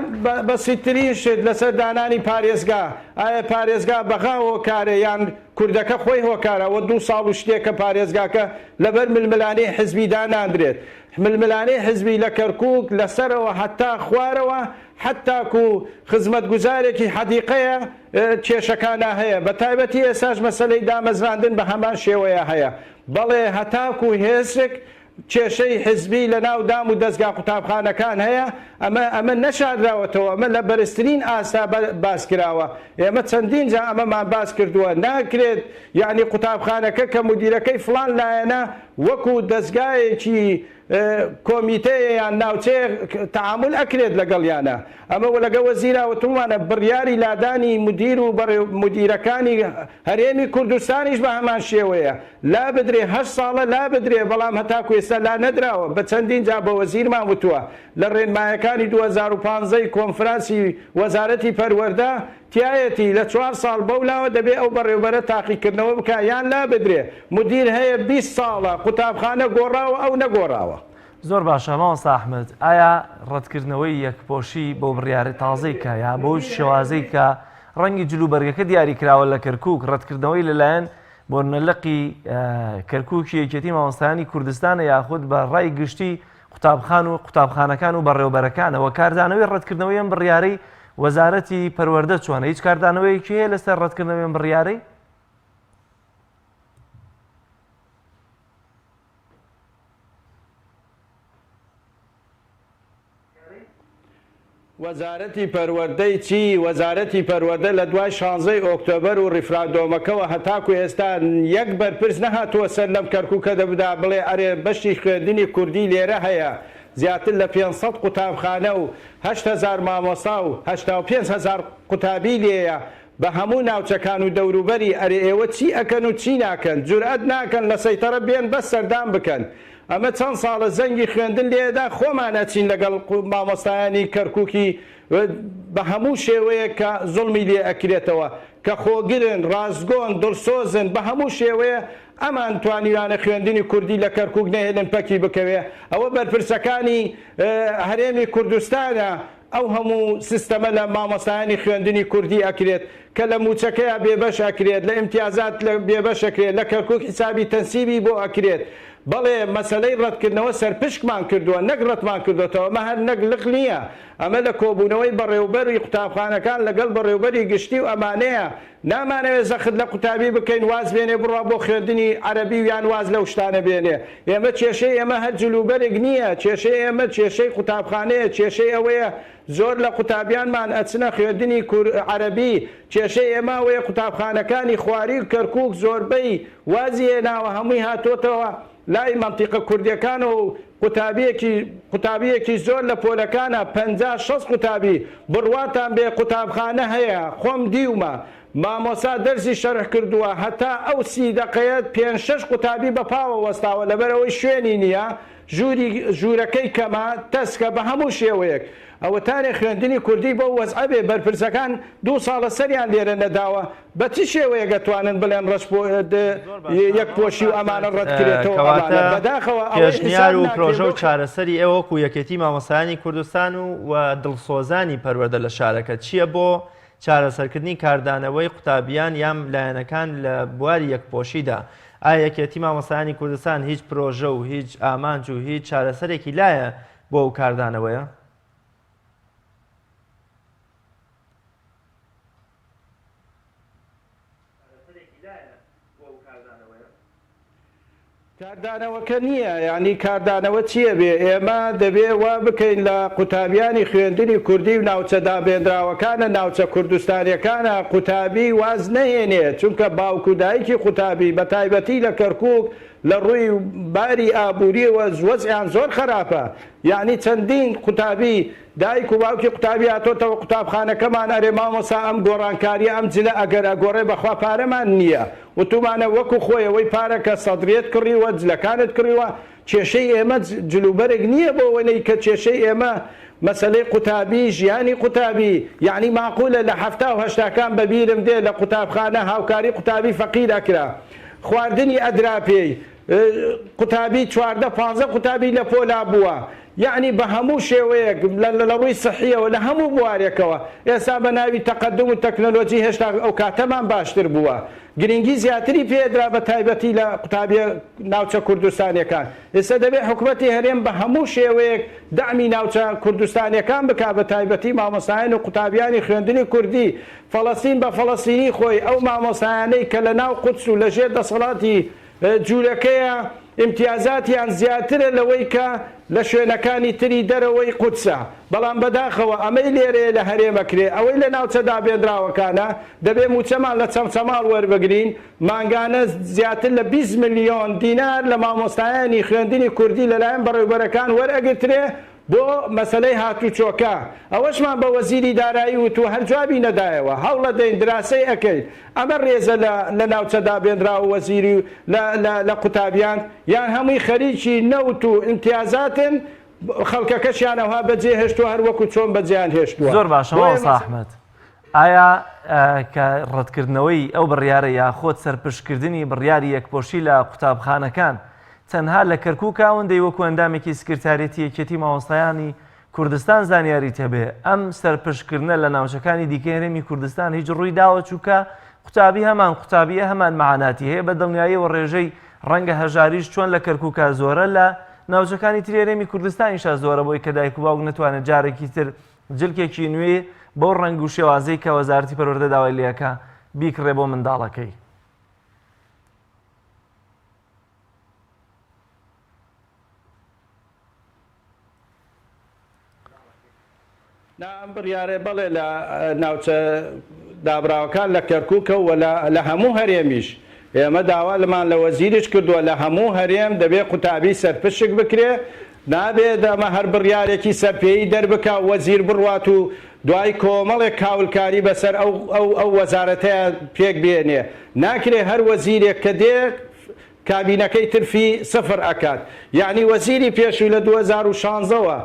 S10: بەسیتترین شت لەسەر دانانی پارێزگا ئایا پارێزگا بەغا هۆکارە یان کوردەکە خۆی هۆکارە ئەوە دوو ساڵ و شتێکە پارێزگاکە لەبەر ململانێی حزبی داناندرێت ململانێی حزبی لە کەرکوک لە سەرەوە هەتا خوارەوە حەتاکو خزمەتگوزارێکی حەدیقەیە کێشەکانا هەیە بە تایبەتی ئێستاش مەسەلەی دامەزراندن بە هەمان شێوەیە هەیە بەڵێ هەتاکو هێسک کێشەی حزبی لە ناو دام و دەزگا قوتابخانەکان هەیە، ئەمە ئەمە نەشارراوەتەوە، ئەمە لە بەرزترین ئاستا باس کراوە، ئێمە چەندین جا ئەمەمان باس کردووە، ناکرێت یەعنی قوتابخانەکە کە مودیرەکەی فڵان لایەنە وەکو دەزگایەکی کۆمیتەیە یان ناوچەیە تەعامول ئەکرێت لەگەڵیانە، ئەمە لەگە وەزیرا وتومانە بڕیاری لادانی مودیر و مودیرەکانی هەرێمی کوردستانیش بە هەمان شێوەیە، لابدرێ هەشت ساڵە لابدرێ بەڵام هەتاکو ئێستا لانەدراوە بە چەندین جار بە وەزیرمان وتووە لە ڕێنمایەکانی 2015 ی کۆنفرانسی وەزارەتی پەروەردە تیایەتی لە چوار ساڵ بەو لاوە دەبێ ئەو بەڕێوبەرە تاقیکردنەوە بکا یان لابدرێ مودیر هەیە 20 ساڵە قوتابخانە گۆڕاوە ئەو نەگۆڕاوە.
S2: زۆر باشە مامۆستا ئەحمەد ئایا ڕەتکردنەوەی یەکپۆشی بەو بڕیارە تازەی کە یا بەو شێوازەی کە ڕەنگی جلوبەرگەکە دیاری کراوە لە کەرکوک ڕەتکردنەوەی لەلایەن بۆنمە لقی کەرکوکی یەکێتی مامۆستایانی کوردستانە یاخود بە ڕای گشتی قوتابخان و قوتابخانەکان و بەڕێوبەرەکانەوە کاردانەوەی ڕەتکردنەوەی ئەم بڕیارەی وەزارەتی پەروەردە چۆنە هیچ کاردانەوەیەکی هەیە لەسەر ڕەتکردنەوەی ئەم بڕیارەی؟
S10: وەزارەتی پەروەردەی چی؟ وەزارەتی پەروەردە لە دوای شانزەی ئۆکتۆبەر و ڕیفراندۆمەکەوە هەتاکو ئێستا یەک بەرپرس نەهاتووە سەر لەم کەرکوکە بدا بڵێ ئەرێ بەشی خوێندنی کوردی لێرە هەیە زیاتر لە 500 قوتابخانە و 8000 مامۆستا و 85000 قوتابی لێیە. بە هەموو ناوچەکان و دەوروبەری ئەرێ ئێوە چی ئەکەن و چی ناکەن جورئەت ناکەن لە سەیتەرە بێن بەس سەردان بکەن ئەمە چەند ساڵە زەنگی خوێندن لێئەدا خۆمان ئەچین لەگەڵ مامۆستایانی کەرکوکی بە هەموو شێوەیەک کە زوڵمی لێ ئەکرێتەوە کە خۆگرن ڕاستگۆن دڵسۆزن بە هەموو شێوەیە ئەمان توانیویانە خوێندنی کوردی لە کەرکوک نەهێلن پەکی بکەوێ ئەوە بەرپرسەکانی هەرێمی کوردستانە ئەو هەموو سیستەمە لە مامۆستایانی خوێندنی کوردی ئەکرێت کە لە مووچەکەیا بێبەش ئەکرێت، لە ئیمتیازات لە بێبەش ئەکرێت، لە کەرکوک حیسابی تەنسیبی بۆ ئەکرێت. بەڵێ مەسەلەی ڕەتکردنەوە سەرپشکمان کردووە نەک ڕەتمان کردۆتەوە، ئەمە هەر نەک لق نییە، ئەمە لە کۆبوونەوەی بەڕێوبەری قوتابخانەکان لەگەڵ بەڕێوبەری گشتی و ئەمانەیە، نامانەوێ زەخت لە قوتابی بکەین واز بێنێ بڕوا بۆ خوێندنی عەرەبی و یان واز لەو شتانە بێنێ. ئێمە کێشەی ئێمە هەر جلوبەرگ نییە، کێشەی ئێمە کێشەی قوتابخانەیە، کێشەی ئەوەیە زۆر لە قوتابیانمان ئەچنە خوێندنی عەرەبی، کێشەی ئێمە ئەوەیە قوتابخانەکانی خواری و کەرکوک زۆربەی وازی هێناوە هەمووی هاتۆتەوە لای مەنتیقە کوردیەکانەوە و قوتابیەکی قوتابیەکی زۆر لە پۆلەکانە 50 60 قوتابی بڕواتان بێ قوتابخانە هەیە خۆم دیومە مامۆسا دەرسی شەرح کردووە هەتا ئەو سی دەقەیە پێنج شەش قوتابی بە پاوە وەستاوە لەبەرئەوەی شوێنی نییە ژووری ژوورەکەی کەمە تەسکە بە هەموو شێوەیەک ئەوەتانێ خوێندنی کوردی بەو وەزعە بێ بەرپرسەکان دوو ساڵە سەریان لێرە نەداوە بە چ شێوەیەک ئەتوانن بڵێن ڕەش پۆ د
S1: زۆر باشە
S10: یەک پۆشی
S1: مامۆستا
S10: و ئەمانە
S1: ئەحمەد
S10: ڕەت کرێتەوە
S1: کەواتە
S10: ئەمانە بەداخەوە ئەوەی
S1: پێشنیار
S10: حیساب
S1: و
S10: ناکرێ
S1: پرۆژە و
S10: بۆ
S1: چارەسەری ئێوە وەکو یەکێتی مامۆستایانی کوردستان و و دڵسۆزانی پەروەردە لە شارەکە چییە بۆ چارەسەرکردنی کاردانەوەی قوتابیان یان لایەنەکان لە بواری یەکپۆشیدا، ئایا یەکێتی مامۆستایانی کوردستان هیچ پرۆژە و هیچ ئامانج و هیچ چارەسەرێکی لایە بۆ ئەو کاردانەوەیە؟
S10: کاردانەوەکە نییە، یانی کاردانەوە چییە بێ، ئێمە دەبێ وا بکەین لە قوتابیانی خوێندنی کوردی و ناوچە دابێنراوەکانە ناوچە کوردستانیەکانە قوتابی واز نەهێنێ، چونکە باوک و دایکی قوتابی بە تایبەتی لە کەرکوک لە ڕووی باری ئابووریەوە وەزعیان زۆر خەراپە، یانی چەندین قوتابی دایک و باوکی قوتابی هاتۆتەوە قوتابخانەکەمان ئەرێ مامۆستا ئەم گۆڕانکاریە ئەم جلە ئەگەر ئەگۆڕێ بەخوا پارەمان نیە وتومانە وەکو خۆی ئەوەی پارەکە سەدریەت کڕیوە جلەکانت کڕیوە کێشەی ئێمە جلوبەرگ نیە بۆ وەنەی کە کێشەی ئێمە مەسەلەی قوتابی ژیانی قوتابی یەعنی ماقولە لە حەفتا و هەشتاکان بەبیرم دێ لە قوتابخانە هاوکاری قوتابی فەقیر ئەکرا خواردنی ئەدرا پێی قوتابی 14 پانزە قوتابی لە پۆلا بووە یەعنی بە هەموو شێوەیەک لە ڕووی سحیەوە لە هەموو بوارێکەوە ئێستا بە ناوی تەقەدوم و تەکنەلۆجی هێشتا ئەو کاتەمان باشتر بووە گرنگی زیاتری پێدرا بە تایبەتی لە قوتابیە ناوچە کوردستانیەکان ئێستا دەبێت حکومەتی هەرێم بە هەموو شێوەیەک دەعمی ناوچە کوردستانیەکان بکا بە تایبەتی مامۆستایان و قوتابیانی خوێندنی کوردی فەڵەستین بە فەڵەستینی خۆی ئەو مامۆستایانەی کە لە ناو قودس و لە ژێر دەسەڵاتی جولەکەیە ئیمتیازاتیان زیاترە لەوەی کە لە شوێنەکانی تری دەرەوەی قودسە، بەڵام بەداخەوە ئەمەی لێرەیە لە هەرێم ئەکرێ ئەوەی لە ناوچە دابێنراوەکانە دەبێ موچەمان لە چەمچەماڵ وەربگرین مانگانە زیاتر لە 20 ملیۆن دینار لە مامۆستایانی خوێندنی کوردی لەلایەن بەڕێوبەرەکان وەرئەگرترێ بۆ مەسەلەی هاتوچۆکە ئەوەشمان بە وەزیری دارایی وتوە هەر جوابی نەدایەوە هەوڵەدەین دراسەی ئەکەین ئەمە ڕێزە لە لە ناوچە دابێنراوە وەزیری و لە لە لە قوتابیان یان هەمووی خەریکی نەوت و ئیمتیازاتن خەڵکەکەشیان ئەوها بەجێ هێشتوە هەر وەکو چۆن بەجێیان هێشتوە
S2: زۆر باشە
S10: بۆیە
S2: مامۆستا ئەحمەد ئایا کە ڕەتکردنەوەی ئەو بڕیارە یاخۆد سەرپشکردنی بڕیاری یەکپۆشی لە قوتابخانەکان تەنها لە کەرکوکە ئەوەندەی وەکو ئەندامێکی سکرتاریەتی یەکێتی مامۆستایانی کوردستان زانیاریت هەبێ ئەم سەرپشکردنە لە ناوچەکانی دیکەی هەرێمی کوردستان هیچ ڕووی داوە چووکە قوتابی هەمان قوتابیە هەمان معاناتی هەیە بە دڵنیاییەوە ڕێژەی ڕەنگە هەژاریش چۆن لە کەرکوکا زۆرە لە ناوچەکانی تری هەرێمی کوردستانیشا زۆرە بۆی کە دایک و باوک نەتوانێت جارێکی تر جلکێکی نوێ بەو ڕەنگ و شێوازەی کە وەزارەتی پەروەردە داوای لێکا بیکڕێ بۆ منداڵەکەی.
S10: نا ئەم بڕیارە بەڵێ لە ناوچە دابراوەکان لە کەرکوکە و لە هەموو هەرێمیش ئێمە داوالمان لە وەزیریش کردووە لە هەموو هەرێم دەبێ قوتابی سەرپشک بکرێ نابێت ئەمە هەر بڕیارێکی سەرپێیی دەربکا و وەزیر بڕوات و. دوای کۆمەڵێک کاولکاری بەسەر ئەو ئەو ئەو وەزارەتەیا پێک بێنێ ناکرێ هەر وەزیرێک کە دێ کابینەکەی ترفی سفر ئەکات یەعنی وەزیری پێشوو لە 2016 وە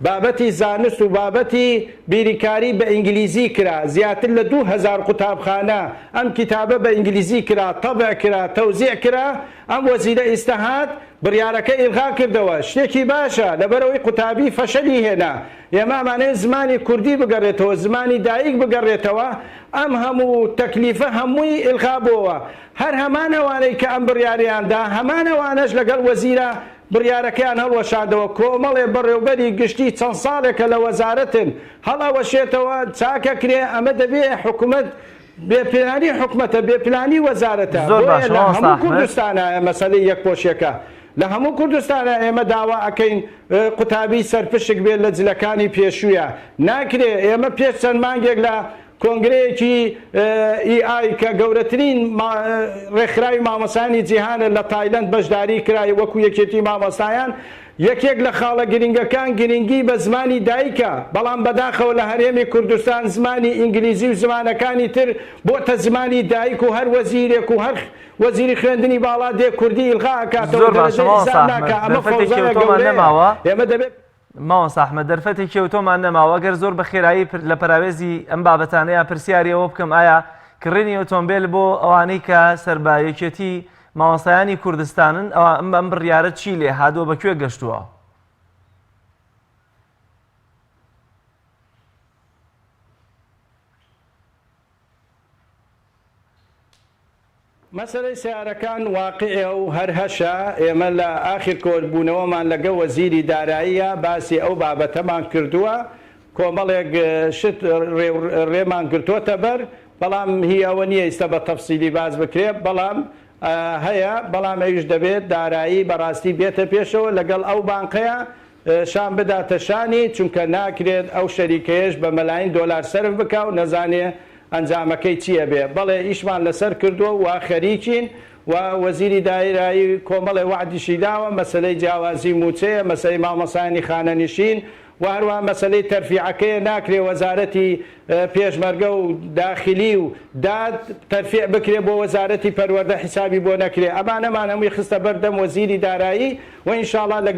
S10: بابەتی زانست و بابەتی بیریکاری بە ئینگلیزی کرا زیاتر لە 2000 قوتابخانە ئەم کیتابە بە ئینگلیزی کرا تەبع کرا تەوزیع کرا ئەم وەزیرە ئیستە هات بڕیارەکە ئیلغا کردەوە شتێکی باشە لەبەرئەوەی قوتابی فەشەلی هێنا ئێمە ئەمانەوێت زمانی کوردی بگەڕێتەوە زمانی دایک بگەڕێتەوە ئەم هەموو تەکلیفە هەمووی ئیلغا بۆوە هەر هەمان ئەوانەی کە ئەم بڕیارەیان دا هەمان ئەوانەش لەگەڵ وەزیرە بڕیارەکەیان هەڵوەشاندەوە کۆمەڵێ بەڕێوبەری گشتی چەند ساڵێکە لە وەزارەتن هەڵئەوەشێتەوە چاکەکرێ ئەمە دەبێ حکومەت بێ پلانی حکومەتە بێ پلانی وەزارەتە
S2: زۆر
S10: بۆیە
S2: باشە
S10: لە
S2: مامۆستا
S10: هەموو
S2: ئەحمەد.
S10: کوردستانایە مەسەلەی یەکپۆشیەکە لە هەموو کوردستانا ئێمە داوا ئەکەین قوتابی سەرپشک بێت لە جلەکانی پێشوویا ناکرێ ئێمە پێش چەند مانگێک لە کۆنگرەیەکی ئی ئای کە گەورەترین ڕێکخراوی مامۆستایانی جیهانە لە تایلەند بەشداری کرای وەکو یەکێتی مامۆستایان یەکێک لە خاڵە گرنگەکان گرنگی بە زمانی دایکە، بەڵام بەداخەوە لە هەرێمی کوردستان زمانی ئینگلیزی و زمانەکانی تر بۆتە زمانی دایک و هەر وەزیرێک و هەر وەزیری خوێندنی باڵا دێ کوردی ئیلغا ئەکاتەوە
S2: زۆر باشە
S10: دەرەجەی
S2: مامۆستا
S10: حیساب
S2: ئەحمەد
S10: ناکا ئەمە
S2: دەرفەتێکی
S10: فەوزایە
S2: ئەوتۆمان
S10: گەورەیە
S2: نەماوە.
S10: ئێمە دەبێت
S2: مامۆستا ئەحمەد دەرفەتێکی ئەوتۆمان نەماوە گەر زۆر بە خێرایی لە پەراوێزی ئەم بابەتانەیا پرسیاری ئەوە بکەم ئایا کڕینی ئۆتۆمبێل بۆ ئەوانەی کە سەر بە یەکێتی مامۆستایانی کوردستانن ئەوە ئەم ئەم بڕیارە چی لێ هاتووە بە کوێ گەشتووە؟
S10: مەسەلەی سەیارەکان واقیعە و هەر هەشە، ئێمە لە ئاخیر کۆبوونەوەمان لەگە وەزیری داراییە باسی ئەو بابەتەمان کردووە، کۆمەڵێک شت ڕێمان گرتۆتە بەر، بەڵام هی ئەوە نییە ئیستا بە تەفسیلی باس بکرێ، بەڵام هەیە، بەڵام ئەویش دەبێت دارایی بەڕاستی بێتە پێشەوە لەگەڵ ئەو بانقەیە شان بداتە شانی، چونکە ناکرێت ئەو شەریکەیەش بە مەلاین دۆلار سەرف بکا و نەزانێ ئەنجامەکەی چی ئەبێ. بەڵێ ئیشمان لەسەر کردووە و خەریکین و وەزیری دارایی کۆمەڵێ وەعدیشی داوە، مەسەلەی جیاوازی مووچەیە، مەسەلەی مامۆستایانی خانەنشین و هەروەها مەسەلەی تەرفیعەکەیە، ناکرێ وەزارەتی پێشمەرگە و داخلی و داد تەرفیع بکرێ بۆ وەزارەتی پەروەردە حیسابی بۆ نەکرێ، ئەمانەمان هەمووی خستە بەر دەم وەزیری دارایی و ئینشاڵا لە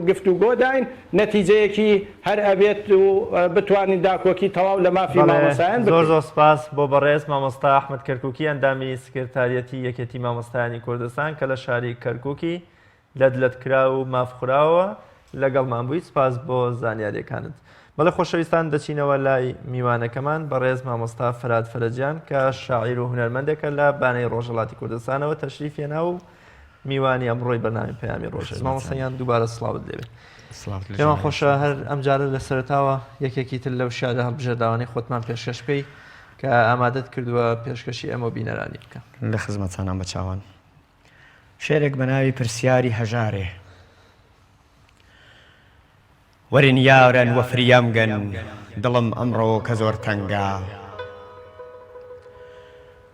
S10: گفتوگۆداین نەتیجەیەکی هەر ئەبێت و بتوانین داکۆکی تەواو لە مافی
S1: بەڵێ
S10: مامۆستایان
S1: زۆر
S10: بکەین.
S1: زۆر سپاس بۆ بەڕێز مامۆستا ئەحمەد کەرکوکی ئەندامی سکرتاریەتی یەکێتی مامۆستایانی کوردستان کە لە شاری کەرکوکی لەت لەت کراو و ماف خوراوەوە لەگەڵمان بوویت سپاس بۆ زانیاریەکانت. بەڵێ خۆشەویستان دەچینەوە لای میوانەکەمان بەڕێز مامۆستا فەراد فەرەجیان کە شاعیر و هونەرمەندێکە لە بانەی ڕۆژهەڵاتی کوردستانەوە تەشریف هێنا و میوانی ئەمڕۆی بەرنامەی پەیامی ڕۆژ مامۆستا گیان دووبارە سڵاوت لێبێ. پێمان خۆشە هەر ئەمجارە لە سەرەتاوە یەکێکی تر لەو شیعرە هەڵبژێرداوانەی خۆتمان پێشکەش بکەی کە ئامادەت کردووە پێشکەشی ئێمە و بینەرانی بکە.
S4: لە خزمەتانام بە چاوان. شێرێک بە ناوی پرسیاری هەژارێ. وەرن یاران وە فریام گەن دڵم ئەمڕۆ کە زۆر تەنگە.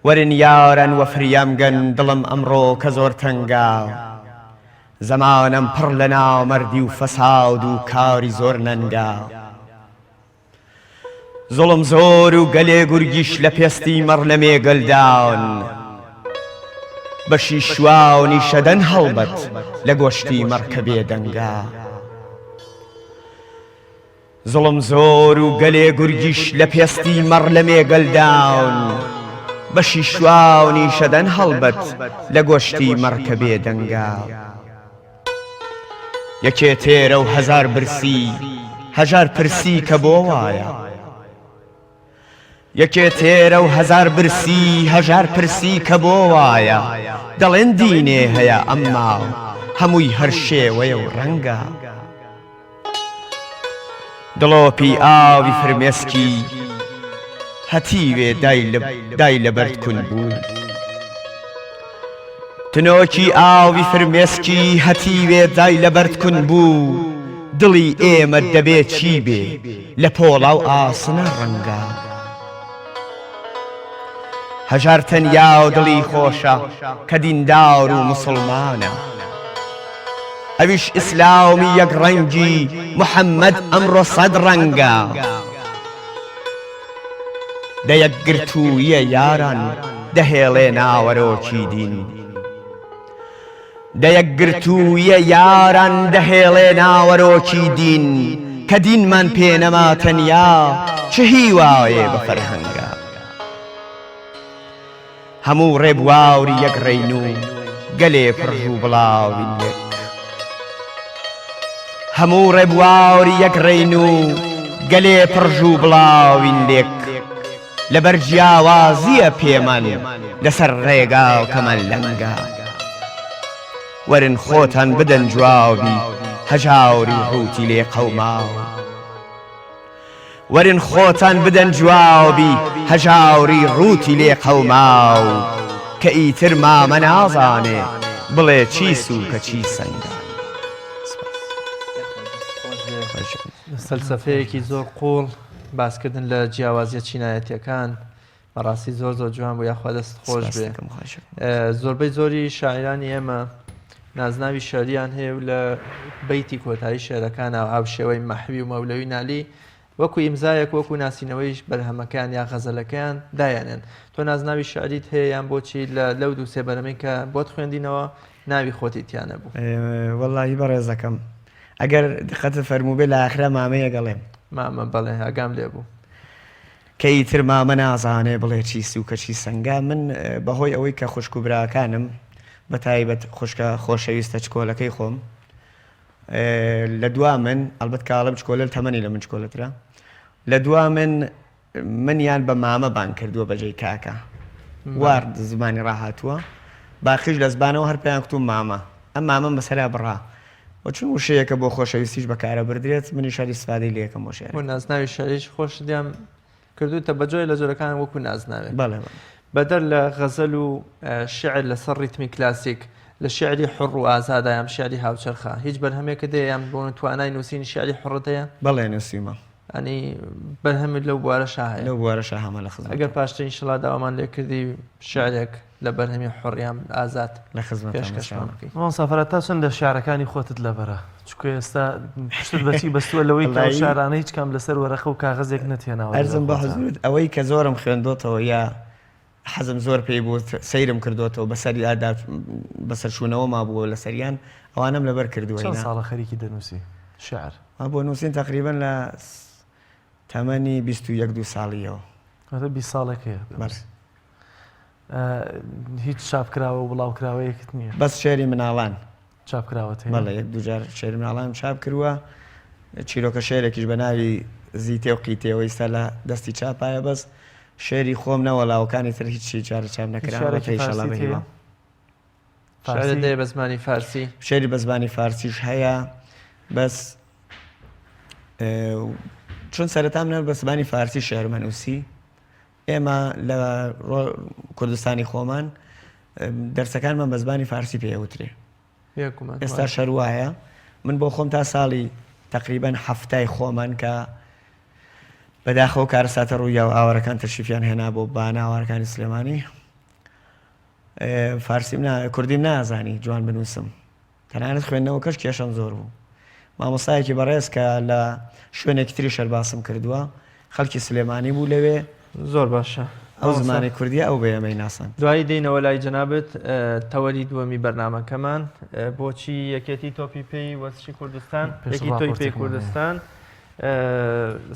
S4: وەرن یاران وە فریام گەن دڵم ئەمڕۆ کە زۆر تەنگە. زەمانەم پڕ لە نامەردی و فەساد و کاری زۆر نەنگە. زوڵم زۆر و گەلێ گورگیش لە پێستی مەڕ لە مێگەلدان بەشی شوانی شەدەن هەڵبەت لە گۆشتی مەڕ کە بێدەنگە زوڵم زۆر و گەلێ گورگیش لە پێستی مەڕ لە مێگەلدان بەشی شوانی شەدەن هەڵبەت لە گۆشتی مەڕ کە بێدەنگە. یەکێ تێرە و هەزار برسی، هەژار پرسی کە بۆ وایە؟ یەکێ تێرە و هەزار برسی، هەژار پرسی کە بۆ وایە؟ دەڵێن دینێ هەیە ئەمما هەمووی هەر شێوەیە و ڕەنگە. دڵۆپی ئاوی فرمێسکی هەتیوێ دای لە بەرد کون بوو. تنۆکی ئاوی فرمێسکی هەتیوێ دای لە بەرد کون بوو. دڵی ئێمە دەبێ چی بێ لە پۆڵا و ئاسنە ڕەنگە. هەژار تەنیا و دڵی خۆشە کە دیندار و موسڵمانە. ئەویش ئیسلامی یەک ڕەنگی محەممەد ئەمڕۆ سەد ڕەنگە. دە یەکگرتوویە یاران دەهێڵێ ناوەرۆکی دین. دە یەکگرتوویە یاران دەهێڵێ ناوەرۆکی دین کە دینمان پێ نەما تەنیا چ هیوایێ بە فەرهەنگە. هەموو ڕێبواری یەک ڕێین و گەلێ پڕژ و بڵاوین لێک. هەموو ڕێبواری یەک ڕێین و گەلێ پڕژ و بڵاوین لێک. لەبەر جیاوازییە پێمان لەسەر ڕێگاکەمان لەنگە. وەرن خۆتان بدەن جوابی هەژاری ڕووتی لێ قەوماو. وەرن خۆتان بدەن جوابی هەژاری ڕووتی لێ قەوماو کە ئیتر مامە نازانێ بڵێ چی سووکە چی سەنگە.
S1: فەلسەفەیەکی زۆر قوڵ باسکردن لە جیاوازیە چینایەتیەکان بەڕاستی زۆر زۆر جوان بوو یاخوا دەست خۆش بێ زۆربەی زۆری شاعرانی ئێمە نازناوی شعریان هەیە و لە بەیتی کۆتایی شعرەکانە هاوشێوەی مەحوی و مەولەوی نالی وەکو ئیمزایەک وەکو ناسینەوەیش بەرهەمەکان یا غەزەلەکەیان دایانێن تۆ نازناوی شعریت هەیە یان بۆچی لە لەو دوو سێ بەرەمەی کە بۆت خوێندینەوە ناوی خۆتی تیانە بوو
S4: وەڵی بەڕێزەکەم ئەگەر دقەتت فەرمووبێ لە ئاخرا مامەیەک ئەڵێم.
S1: مامە بەڵێ ئاگام لێ بوو.
S4: کە ئیتر مامە نازانێ بڵێ چی سووکە چی سەنگە، من بە هۆی ئەوەی کە خوشک و براکانم بە تایبەت خوشکە خۆشەویستە چکۆلەکەی خۆم لە دوا من، ئەڵبەت کە ئەڵێم چکۆلە تەمەنی لە من چکۆلەترە، لە دوا من منیان بە مامە بانگ کردووە بەجێی کاکە وا زمانی ڕاهاتووە باقیش لە زبانەوە هەر پێیان کوتوم مامە ئەم مامەم بەسەرا بڕا و چون وشەیەکە بۆ خۆشەویستیش بەکارە بردرێت منیش هەر ئیستفادەی لێکەم بۆ شێعرەکە.
S1: بۆ نازناوی شعریش خۆشتیان کردووتە بە جۆرێ لە جۆرەکان وەکو نازناوێک.
S4: بەڵێ بەڵێ.
S1: بەدەر لە غەزەل و شیعر لەسەر ڕیتمی کلاسیک، لە شیعری حوڕ و ئازادا یان شیعری هاوچەرخا هیچ بەرهەمێکت هەیە یان بۆ توانای نووسینی شیعری حوڕت هەیە؟
S4: بەڵێ نووسیومە.
S1: ئەنی بەرهەمت لەو بوارەشا هەیە؟
S4: لەو بوارەشا هەمە لە خزمەتم.
S1: ئەگەر پاشتر ئینشەڵا داوامان لێ کردی شیعرێک لە بەرهەمی حوڕ یان ئازاد
S4: لە خزمەتم
S1: پێشکەشمان بکەی.
S2: مامۆستا فەرهاد تا چەند لە شیعرەکانی خۆتت لەبەرە؟ چونکە ئێستا پشتت بە چی بەستووە لەوەی کە ئەو شیعرانە هیچ کام لەسەر وەرەقە و کاغەزێک نەتهێناوە لەگەڵ
S4: ئەرزم بە
S2: خۆتا.
S4: حزوورت ئەوەی کە زۆرم خوێندۆتەوە یا حەزم زۆر پێی بوو سەیرم کردۆتەوە بەسەریادا بەسەرچوونەوە مابووە لەسەریان ئەوانەم لەبەر کردووە
S2: چەند ساڵە خەریکی دەنووسی شیعر؟
S4: بۆ نووسین تەقریبەن لە تەمەنی 21 دوو ساڵیەوە.
S2: واتە 20 ساڵێک هەیە.
S4: بەڵێ.
S2: هیچ چاپکراوە و بڵاوکراوەیەکت نییە؟
S4: بەس شێری مناڵان.
S2: چاپ کراوەت هەیە؟
S4: بەڵێ یەک دووجار شێری مناڵانم چاپ کردووە چیرۆکە شێرێکیش بە ناوی زیتێ و قیتێوە ئیستا لە دەستی چاپایە بەس شێری خۆم نەوەڵا وەکانی تر هیچ جارە چاپ نەکراوە
S2: شعرێکی
S4: ئیشەڵا
S2: فارسیت
S4: بە
S2: هەیە؟
S4: هیوام.
S1: شعرت
S2: فارسی؟
S1: هەیە بە زمانی فارسی؟
S4: شێری بە زمانی فارسیش هەیە بەس چون سەرەتا من بە زمانی فارسی شعرمە نووسی ئێمە لە کوردستانی خۆمان دەرسەکانمان بە زمانی فارسی پێ ئەوترێ ئێستا شەر وایە من بۆ خۆم تا ساڵی تقریبان هەفتای خۆمان کە بەداخەوە کارەساتە ڕوویا و ئاوارەکان تەشریفیان هێنا بۆ بانە ئاوارەکانی سلێمانی فارسیم کوردیم نازانی جوان بنووسم تەنانەت خوێندنەوەکەش کێشەم زۆر بوو. مامۆستایەکی بەڕێز کە لە شوێنێکی تریش هەر باسم کردووە، خەڵکی سلێمانی بوو لەوێ.
S1: زۆر باشە
S4: ئەو زمانی کوردیە ئەو بە ئێمەی ناساند.
S1: دوایی دێینەوە لای جەنابت تەوەری دووەمی بەرنامەکەمان بۆچی یەکێتی تۆپی پێی وەرزشی کوردستان
S2: پێش
S1: یەکی تۆی پێی
S2: ڕاپۆرتێکمان هەیە.
S1: کوردستان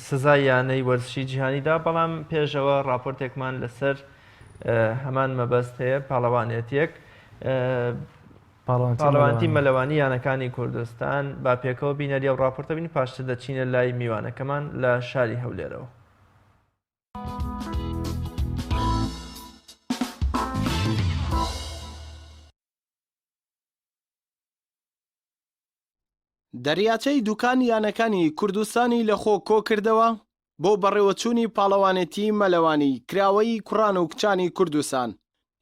S1: سزای یانەی وەرزشی جیهانی دا بەڵام پێشەوە ڕاپۆرتێکمان لەسەر هەمان مەبەست هەیە پاڵەوانێتیەک پاڵەوانێتی مەلەوانی یانەکانی کوردستان با پێکەوە بینەری ئەو ڕاپۆرتە بین پاشتر دەچینە لای میوانەکەمان لە شاری هەولێرەوە.
S11: دەریاچەی دوکان یانەکانی کوردستانی لەخۆ کۆکردەوە بۆ بەڕێوەچوونی پاڵەوانێتی مەلەوانی کراوەیی کوڕان و کچانی کوردستان.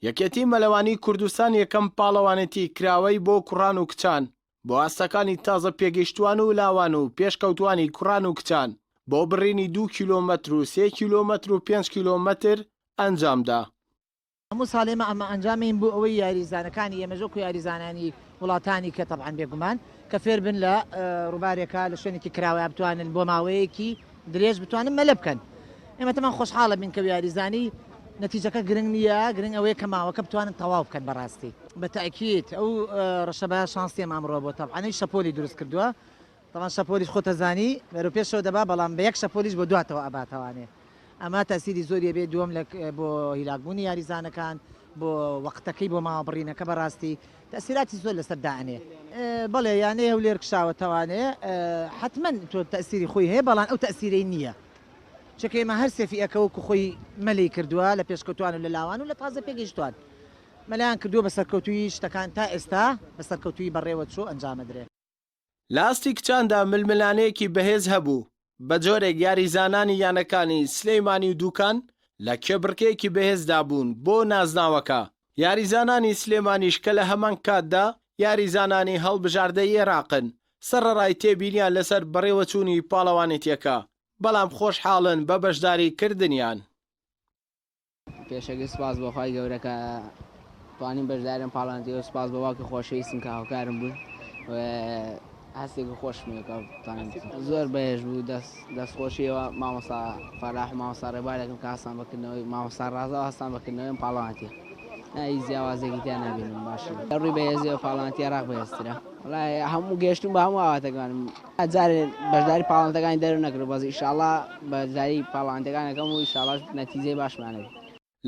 S11: یەکێتی مەلەوانی کوردستان یەکەم پاڵەوانێتی کراوەی بۆ کوڕان و کچان بۆ ئاستەکانی تازە پێگەیشتووان و لاوان و پێشکەوتووانی کوڕان و کچان بۆ بڕینی دوو کیلۆمەتر و سێ کیلۆمەتر و پێنج کیلۆمەتر ئەنجامدا.
S12: هەموو ساڵ ئێمە ئەمە ئەنجام ئەین بۆ ئەوەی یاریزانەکانی ئێمەش وەکو یاریزانانی وڵاتانی کە تەبعەن بێگومان کە فێر بن لە ڕووبارێکا لە شوێنێکی کراوەیا بتوانن بۆ ماوەیەکی درێژ بتوانن مەلە بکەن. ئێمە تەمان خۆشحاڵە بین کە یاریزانی نەتیجەکە گرنگ نییە گرنگ ئەوەیە کە ماوەکە بتوانن تەواو بکەن بەڕاستی. بە تەئکید ئەو ڕەشەبا شانسی ئێمە ئەمڕۆ بۆ تەبعەن شەپۆلی دروست کردووە تەبعەن شەپۆلیش خۆت ئەزانی بەرەو پێشەوە دەبا بەڵام بە یەک شەپۆلیش بۆ دواتەوە ئەباتەوانێ ئەمە تەسیری زۆری ئەبێ دووەم لە بۆ هیلاکبوونی یاریزانەکان بۆ وەقتەکەی بۆ ماوە بڕینەکە بەڕاستی تەسیراتی زۆر لەسەر دائەنێ بەڵێ یانەی هەولێر کشاوەتەوانێ حەتمەن تۆ تەسیری خۆی هەیە بەڵام ئەو تەسیرەی نییە چونکە ئێمە هەر سێ فیئەکە وەکو خۆی مەلەی کردووە لە پێشکەوتوان و لە لاوان و لە تازە پێگەیشتوان مەلایان کردووە بە سەرکەوتوویی شتەکان تا ئێستا بە سەرکەوتوویی بەڕێوە چوو ئەنجامەدرێ.
S11: لە ئاستی کچاندا ململانێیەکی بەهێز هەبوو، بە جۆرێک یاریزانانی یانەکانی سلێمانی و دوکان لە کێبڕکێیەکی بەهێزدا بوون بۆ نازناوەکە، یاریزانانی سلێمانیش کە لە هەمان کاتدا یاریزانانی هەڵبژاردەی ئێراقن، سەڕەڕای تێبینیان لەسەر بەڕێوەچوونی پاڵەوانێتیەکە، بەڵام خۆشحاڵن بە بەشداری کردنیان.
S13: پێشەکی سوپاس بۆ خوای گەورە کە توانیم بەشداری ئەم پاڵەوانێتیە و سوپاس بۆ باوکی خۆشەویستم کە هاوکارم بوون و هەستێکی خۆشم هەیە کە توانیم زۆر بەهێز بوو دەست دەستخۆشیەوە مامۆستا فەلاح و مامۆستا ڕێبارێکم کە هەستان بەکردنەوەی مامۆستا ڕازەوە هەستان بەکردنەوەی ئەم پاڵەوانێتیە هیچ جیاوازێکی تیا نابینم باشە لە ڕووی بەهێزیەوە پاڵەوانێتی عێراق بەهێزترە وەڵای هەموو گەیشتوم بە هەموو ئاواتەکانم جارێ بەشداری پاڵانتەکانی دەرو نەکرد بەس ئیشاڵا بەشداری پاڵانتەکان ئەکەم و ئیشاڵاش نەتیجەی باشمان ئەبێ.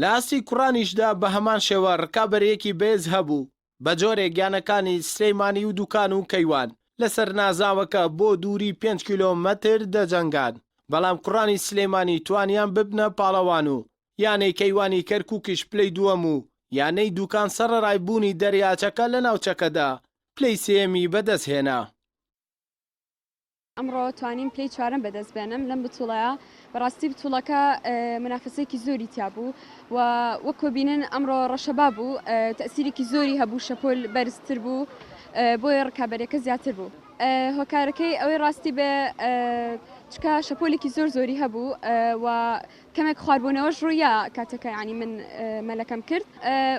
S11: لە ئاستی کوڕانیشدا بە هەمان شێوە ڕکابەرییەکی بەهێز هەبوو، بە جۆرێک یانەکانی سلێمانی و دوکان و کەیوان لەسەر نازناوەکە بۆ دووری پێنج کیلۆمەتر دەجەنگان، بەڵام کوڕانی سلێمانی توانیان ببنە پاڵەوان و یانەی کەیوانی کەرکوکیش پلەی دووەم و یانەی دوکان سەڕەرای بوونی دەریاچەکە لە ناوچەکەدا پلەی سێیەمی بەدەستهێنا.
S14: ئەمڕۆ توانیم پلەی چوارەم بەدەست بێنم لەم بتوڵەیە بەڕاستی بتوڵەکە منافەسەیەکی زۆری تیا بوو و وەک بینن ئەمڕۆ ڕەشەبا بوو تەسیرێکی زۆری هەبوو شەپۆل بەرزتر بوو بۆیە ڕکابەرەکە زیاتر بوو هۆکارەکەی ئەوەی ڕاستی بێ چکە شەپۆلێکی زۆر زۆری هەبوو و کەمێک خواربوونەوەش ڕوویا کاتەکە ینی من مەلەکەم کرد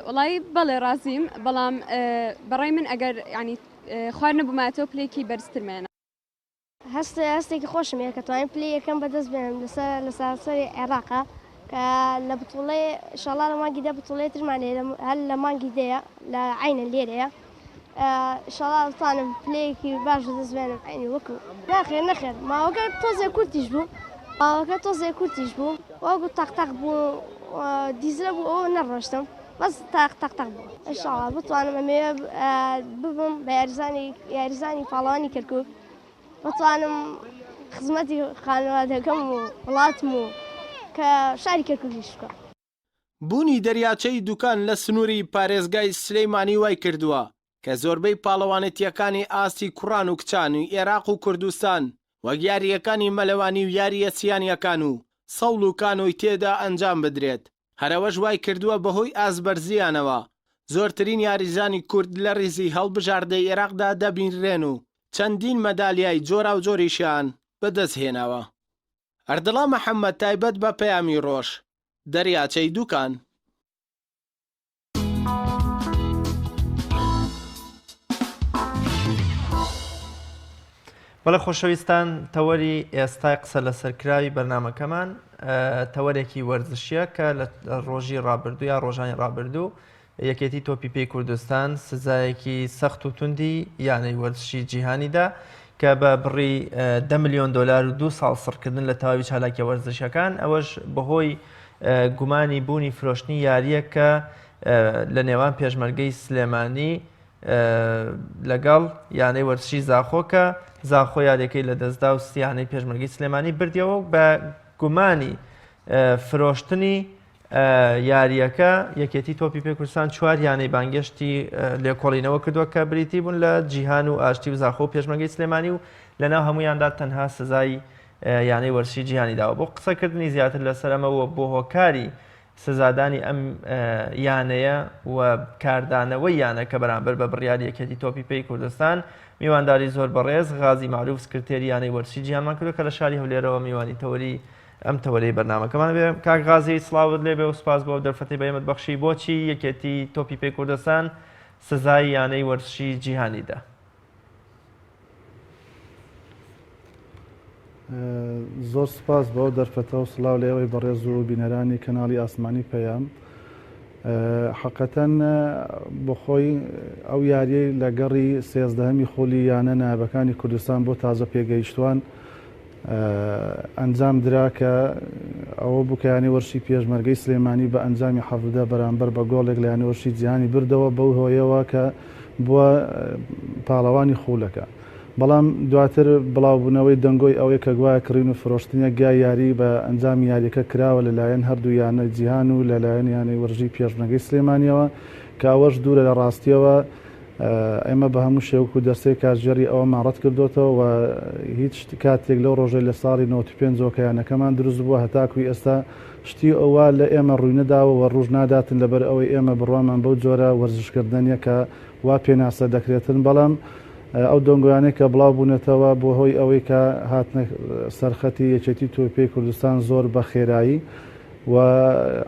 S14: وڵی بەڵێ ڕازیم بەڵام بەڕای من ئەگەر ینی خوار نەبوومایەتەوە پلەیەکی بەرزترمێنا.
S15: هەست هەستێکی خۆشم هەیە کە توانیم پلەی یەکەم بەدەست بێنم لەسەر لە سەرانسەری عێراقا کە لە بتوڵەی ئینشاڵڵا لە مانگی دە بتوڵەی ترمان هەیە هەر لە مانگی دەیە لە عەینە لێرەیە ئینشاڵڵا بتوانم پلەیەکی باش بەدەست بێنم عەینی وەکو ناخێر نەخێر ماوەکە تۆزێ کورتیش بوو ماوەکە تۆزێ کورتیش بوو وەکو تەق تەق بوو دیزلە بوو ئەوە نەڕۆشتم بەس تاق تەق تەق بوو ئینشاڵا بتوانم ئەمەوێ ببم بە یاریزانی یاریزانی پاڵەوانی کەرکوک بتوانم خزمەتی خانەوادەکەم و وڵاتم و کە شاری کەرکوکیش بکەم.
S11: بوونی دەریاچەی دوکان لە سنووری پارێزگای سلیمانی وای کردووە کە زۆربەی پاڵەوانێتییەکانی ئاستی کوڕان و کچان و ئێراق و کوردستان وەک یارییەکانی مەلەوانی و یارییە سیانییەکان و سەوڵ و کانۆی تێدا ئەنجام بدرێت هەر ئەوەش وای کردووە بەهۆی ئاستبەرزییانەوە زۆرترین یاریزانی کورد لە ریزی هەڵبژاردەی ئێراقدا دەبینرێن و چەندین مەدالیای جۆراوجۆریشیان بەدەستهێناوە. ئەردەڵا محەمەد تایبەت بە پەیامی رۆژ، دەریاچەی دوکان.
S1: بەڵێ خۆشەویستان تەوەری ئێستای قسە لەسەرکراوی بەرنمەکەمان تەوەرێکی وەرزشیە کە لە ڕۆژی ڕابردوو یا ڕۆژانی ڕابردوو یەکێتی تۆپی پێی کوردستان سزایەکی سەخت و توندی یانەی وەرزشی جیهانیدا کە بە بڕی 10 ملیۆن دلار و دو ساڵ سڕکردن لە تەواوی چالاکیە وەرزشەکان ئەوەش بەهۆی گومانی بوونی فرۆشتنی یارییەک کە لە نێوان پێشمەرگەی سلێمانی لەگەڵ یانەی وەرزشی زاخۆ کە زاخۆ یاریەکەی لەدەستدا و سیانەی پێشمەرگەی سلێمانی بردیەوە و بە گومانی فرۆشتنی یاریەکە یەکێتی تۆپی پێ کوردستان چوار یانەی بانگێشتی لێکۆڵینەوە کردووە کە بریتی بوون لە جیهان و ئاشتی و زاخۆ و پێشمەرگەی سلێمانی و لەناو هەمویاندا تەنها سزای یانەی وەرزشی جیهانی داوە. بۆ قسەکردنی زیاتر لەسەر ئەمە و بۆ هۆکاری سزادانی ئەم یانەیە و کاردانەوەی یانەکە بەرامبەر بە بڕیاری یەکێتی تۆپی پێی کوردستان، میوانداری زۆر بەڕێز غازی مەعروف سکرتێری یانەی وەرزشی جیهانمان کردووە کە لە شاری هەولێرەوە میوانی تەوەری ئەم تەوەرەی بەرنامەکەمان بێ. کاک غازی سڵاوت لێ بێ و سوپاس بۆ ئەو دەرفەتەی بە ئێمەت بەخشی. بۆچی یەکێتی تۆپی پێی کوردستان سزای یانەی وەرزشی جیهانی دا؟
S16: زۆر سپاس بۆ دەرفەتە و سڵاو لە ئێوەی بەڕێز و بینەرانی کەناڵی ئاسمانی پەیام. حەقەتەن بۆ خۆی ئەو یاریەی لە گەڕی سێزدەهەمی خولی یانە نایابەکانی کوردستان بۆ تازە پێگەیشتوان ئەنجام درا کە ئەوە بوو کە یانەی وەرشی پێشمەرگەی سلێمانی بە ئەنجامی 17 بەرامبەر بە گۆڵێک لە یانەی وەرشی جیهانی بردەوە بەو هۆیەوە کە بووە پاڵەوانی خولەکە. بەڵام دواتر بڵاوبوونەوەی دەنگۆی ئەوەی کە گوایە کڕین و فرۆشتنێک گای یاری بە ئەنجامی یاریەکە کراوە لە لایەن هەردوو یانەی جیهان و لە لایەن یانەی وەرزشی پێشمەرگەی سلێمانیەوە کە ئەوەش دوورە لە ڕاستیەوە ئێمە بە هەموو شێوەک و دەستەی کارگێڕی ئەوەمان ڕەتکردۆتەوە و هیچ کاتێک لەو ڕۆژەی لە ساڵی 95 ەوە کە یانەکەمان دروست بووە هەتاکوی ئێستا شتی وا لە ئێمە ڕووینەداوە و ڕووش ناداتن لەبەر ئەوەی ئێمە بڕوامان بەو جۆرە وەرزشکردنە نیە کە وا پێناسە دەکرێتن بەڵام ئەو دەنگۆیانەی کە بڵاو بوونەتەوە بۆ هۆی ئەوەی کە هاتنە سەرخەتی یەکێتی تۆپی کوردستان زۆر بە خێرایی و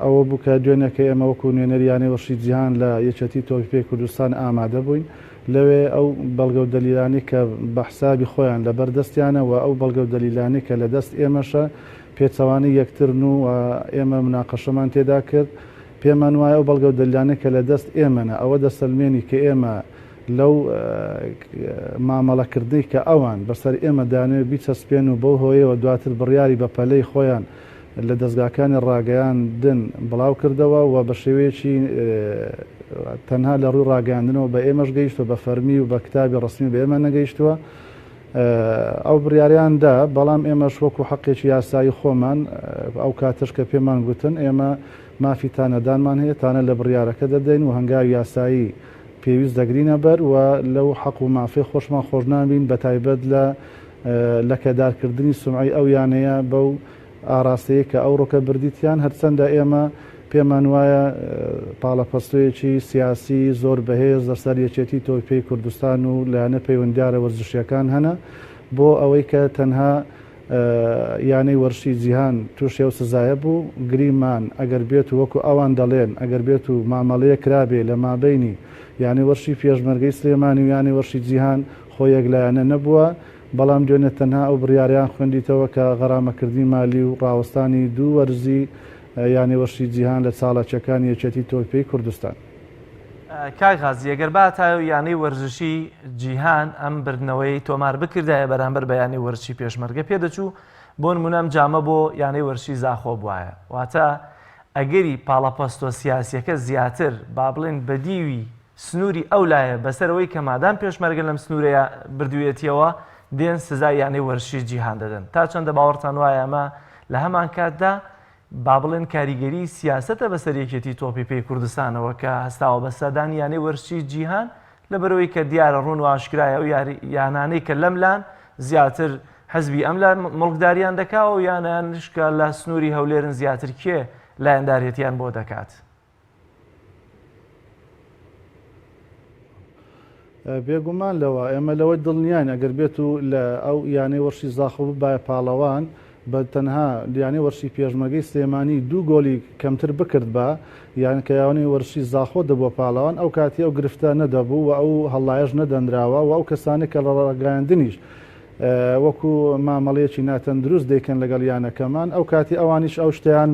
S16: ئەوە بوو کە دوێنێ کە ئێمە وەکو نوێنەری یانەی وەرشی جیهان لە یەکێتی تۆپی پێی کوردستان ئامادە بووین لەوێ ئەو بەڵگە و دەلیلانەی کە بە حسابی خۆیان لەبەر دەستیانە و ئەو بەڵگە و دەلیلانەی کە لە دەست ئێمەشە پێچەوانەی یەکترن و ئێمە مناقەشەمان تێدا کرد پێمان وایە ئەو بەڵگە و دەلیلانەی کە لە دەست ئێمەنە ئەوە دەسەلمێنی کە ئێمە لەو مامەڵەکردنەی کە ئەوان بەسەر ئێمە دەیانەوێت بیچەسپێن و بەو هۆیەوە دواتر بڕیاری بەپەلەی خۆیان لە دەزگاکانی ڕاگەیاندن بڵاوکردەوە و بە شێوەیەکی تەنها لە ڕووی ڕاگەیاندنەوە بە ئێمەش گەیشت و بە فەرمی و بە کتابی ڕەسمی بە ئێمە نەگەیشتووە ئەو بڕیاریان دا، بەڵام ئێمەش وەکو حەقێکی یاسایی خۆمان ئەو کاتەش کە پێمان گوتن ئێمە مافی تانەدانمان هەیە تانە لە بڕیارەکە دەدەین و هەنگاوی یاسایی پێویست دەگرینە بەر و لەو حەق و مافەی خۆشمان خۆش نابین بەتایبەت لە لەکەدارکردنی سومعەی ئەو یانەیە بەو ئاراستەیەی کە ئەوڕۆکە بردیتیان، هەرچەندە ئێمە پێمان وایە پاڵەپەستۆیەکی سیاسی زۆر بەهێز لەسەر یەکێتی تۆپی پێی کوردستان و لایەنە پەیوەندیارە وەرزشییەکان هەنە بۆ ئەوەی کە تەنها یانەی وەرزشی جیهان تووشی ئەو سزایە بوو، گریمان ئەگەر بێت و وەکو ئەوان دەڵێن ئەگەر بێت و مامەڵەیەک کرابێ لە مابەینی یانەی وەرزشی پێشمەرگەی سلێمانی و یانەی وەرزشی جیهان خۆ یەکلایەنە نەبووە، بەڵام دوێنێ تەنها ئەو بڕیارەیان خوێندیتەوە کە غەرامەکردنی مالی و ڕاوەستانی دوو وەرزی یانەی وەرزشی جیهان لە چاڵاکییەکانی یەکێتی تۆپی پێی کوردستان.
S2: کاک غازی ئەگەر باتایە و یانەی وەرزشی جیهان ئەم بردنەوەی تۆمار بکردایە بەرامبەر بە یانەی وەرزشی پێشمەرگە پێدەچوو بۆ نمونە ئەم جامە بۆ یانەی وەرزشی زاخۆ بوایە واتە ئەگەری پاڵەپەستۆ سیاسیەکە زیاتر با بڵێن بەدیوی سنووری ئەو لایە بەسەر ئەوەی کە مادام پێشمەرگە لەم سنوورەیە بردوویەتیەوە دێن سزای یانەی وەرزشی جیهان دەدەن تا چەندە باوەڕتان وایە ئەمە لە هەمان کاتدا با بڵێن کاریگەری سیاسەتە بەسەر یەکێتی تۆپی پێی کوردستانەوە کە هەستاوە بە سزادانی یانەی وەرزشی جیهان لەبەرئەوەی کە دیارە ڕوون و ئاشکرایە ئەو یانانەی کە لەم لان زیاتر حزبی ئەم لا موڵکداریان دەکا و یانانیش کە لە سنووری هەولێرن زیاتر کێ لایەندارێتیان بۆ دەکات.
S16: بێگومان لەوە ئێمە لەوەی دڵنیاین ئەگەر بێت و لە ئەو یانەی وەرشی زاخۆ ببایە پاڵەوان بە تەنها یانەی وەرشی پێشمەرگەی سلێمانی دوو گۆلی کەمتر بکردبا یان کە یانەی وەرشی زاخۆ دەبووە پاڵەوان ئەو کاتی ئەو گرفتە نەدەبوو و ئەو هەڵایەش نەدەنراوە و ئەو کەسانەی کە لە ڕاگەیاندنیش وەکو مامەڵەیەکی ناتەندروست دەیکەن لەگەڵ یانەکەمان ئەو کاتی ئەوانیش ئەو شتیان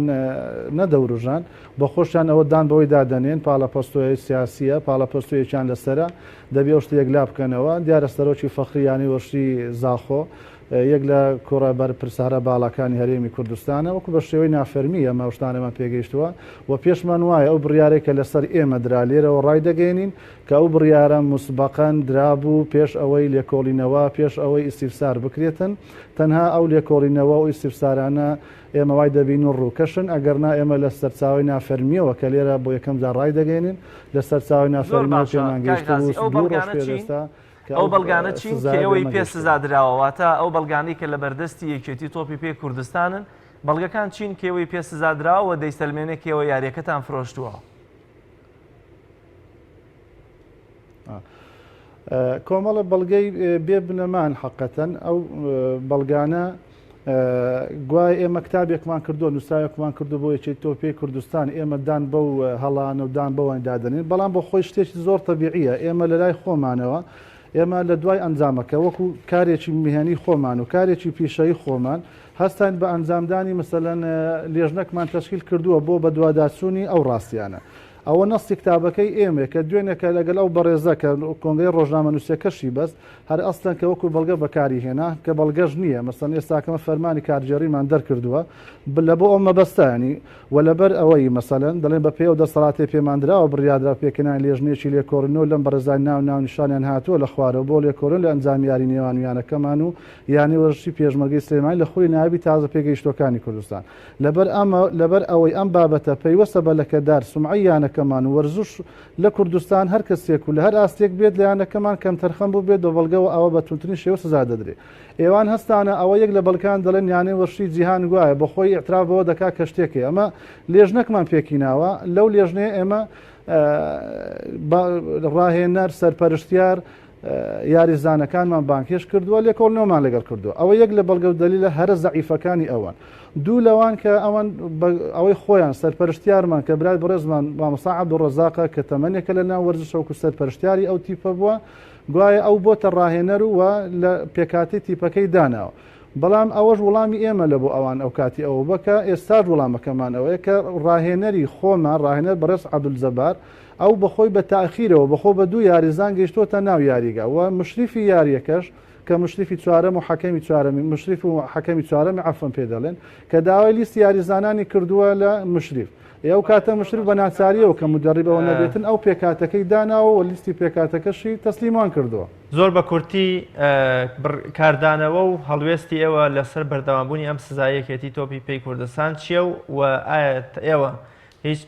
S16: نەدەوروژان بە خۆشیان ئەوە دان بەوەی دادەنێن پاڵەپەستۆی سیاسیە پاڵەپەستۆیەکیان لەسەرە دەبێ ئەو شتە یەکلا بکەنەوە دیارە سەرۆکی فەخری یانەی وەرشی زاخۆ یەک لە کوڕە بەرپرسە باڵاکانی هەرێمی کوردستانە وەکو بە شێوەی نافەرمی ئەمە ئەو شتانەمان پێگەیشتووە و پێشمان وایە ئەو بڕیارەی کە لەسەر ئێمە درا لێرەوە ڕایدەگەیەنین کە ئەو بڕیارە موسبەقەن درابوو پێش ئەوەی لێکۆڵینەوە پێش ئەوەی ئیستیفسار بکرێتن تەنها ئەو لێکۆڵینەوە و ئیستیفسارانە ئێمە وای دەبینین ڕووکەشن ئەگەرنا ئێمە لە سەرچاوەی نافەرمییەوە کە لێرە بۆ یەکەم جار ڕایدەگەیەنین لە سەرچاوەی
S2: زۆر
S16: نافەرمییەوە
S2: باشە
S16: پێمان
S2: کاک
S16: گەیشتبوو
S2: غازی ئەو
S16: دوو ڕۆژ
S2: بەڵگانە
S16: پێش
S2: چین؟
S16: ئێستا کە
S2: ئەو
S16: ئەو
S2: بەڵگانە چین کە
S16: سزایە بە
S2: ئێوەی
S16: ئێمە
S2: پێ
S16: گەیشتبوو.
S2: سزا دراوە واتە ئەو بەڵگانەی کە لە بەردەستی یەکێتی تۆپی پێی کوردستانن بەڵگەکان چین کە ئێوەی پێ سزا دراوە و دەیسەلمێنێ کە ئێوە یاریەکەتان فرۆشتووە؟
S16: کۆمەڵە بەڵگەی بێ بنەمان حقەتەن ئەو بەڵگانە گوایە ئێمە کتابێکمان کردووە نووسراوێکمان کردو بۆ یەکێتی تۆپی کوردستان ئێمە دان بەو هەڵانە و دان بەوان دادەنین بەڵام بۆ خۆی شتێکی زۆر تەبیعیە ئێمە لە لای خۆمانەوە. ئێمە لە دوای ئەنجامەکە وەکو کارێکی میهەنی خۆمان و کارێکی پیشەیی خۆمان هەستاین بە ئەنجامدانی مەسەلەن لێژنەکمان تەشکیل کردووە بۆ بەدواداچوونی ئەو ڕاستیانە. ئەوە نەستی کتابەکەی ئێمەیە کە دوێنێ کە لەگەل ئەو بەڕێزە کە کۆنگرەی ڕۆژنامەنووسیەکەشی بەست هەر ئەسلەن کە وەکو بەڵگە بەکاری هێنا کە بەڵگەش نییە مەسەن ئێستاکەمە فەرمانی کارگێڕیمان دەرکردووە لە بۆ ئەو مەبەستە ینی و لەبەر ئەوەی مەسەلەن دەڵێن بە پێی ئەو دەسەڵاتەی پێمان دراوە بڕیاردرا پێکهێنانی لێژنەیەکی لێکۆڵینەوە لەم بەڕێزانی ناو ناونیشانیان هاتووە لە خوارەوە بۆ لێکۆڵینەوە لە ئەنجامی یاری نێوان یانەکەمان و یانەی وەرزشی پێشمەرگەی سلێمانی لە خولی نایابی تازە پێگەیشتووەکانی کوردستان لەبەر ئەمە لەبەر ئەوەی ئەم بابەتە پەیوەستە بە لەکەدار سومعەی یانەکەمان و وەرزش لە کوردستان هەر کەسێک و لە هەر ئاستێک بێت لە یانەکەمان کەمتەرخەم بووبێت بە بەڵگەوە ئەوە بە توندترین شێوە سزا دەدرێت ئێوان هەستانە ئەوە یەک لە بەڵکان دەڵێن یانەی وەرزشی جیهان گوایە بە خۆی ئیعتراف بەوە دەکات کە شتێک هەیە ئەمە لێژنەکمان پێکیناوە لەو لێژنەیە ئێمە ڕاهێنەر سەرپەرشتیار یاریزانەکانمان بانگهێشت کردووە لێکۆڵنەوەمان لەگەڵ کردووە ئەوە یەک لە بەڵگە و دەلیلە هەرە زەعیفەکانی ئەوان دوو لەوان کە ئەوان ئەوەی خۆیان سەرپەرشتیارمان کە برای بەڕێزمان مامۆستا عەبدولڕەزاقە کە تەمەنێکە لە ناو وەرزشەوەکو سەرپەرشتیاری ئەو تیپە بووە گوایە ئەو بۆتە ڕاهێنەر و لە پێکهاتەی تیپەکەی داناوە. بەڵام ئەوەش وڵامی ئێمە لە بۆ ئەوان ئەوکاتی ئەوە بووە کە ئێستاش وڵامەکەمان ئەوەیە کە ڕاهێنەری خۆمان ڕاهێنەر بەڕێز عەبدولجەبار ئەو بەخۆی بە تاخیرەوە بەخۆ بە دوو یاریزان گەیشتۆتە ناو یاریگا و مشریفی یاریەکەش کە مشریفی چوارەم و حەکەمی چوارەمی مشریف و حەکەمی چوارەمی عەفوەن پێ دەڵێن کە داوای لیستی یاریزانانی کردووە لە مشریف ئێ ئەو کاتە مشرف بە ناچاریەوە کە مدەڕیب ئەوە نەبێتن ئەو پێکهاتەکەی داناوە و لیستی پێکهاتەکەشی تەسلیمان کردووە.
S1: زۆر بە کورتی کاردانەوە و هەڵوێستی ئێوە لەسەر بەردەوامبوونی ئەم سزای یەکێتی تۆپی پێی کوردستان چییە و و ئایا ئێوە هیچ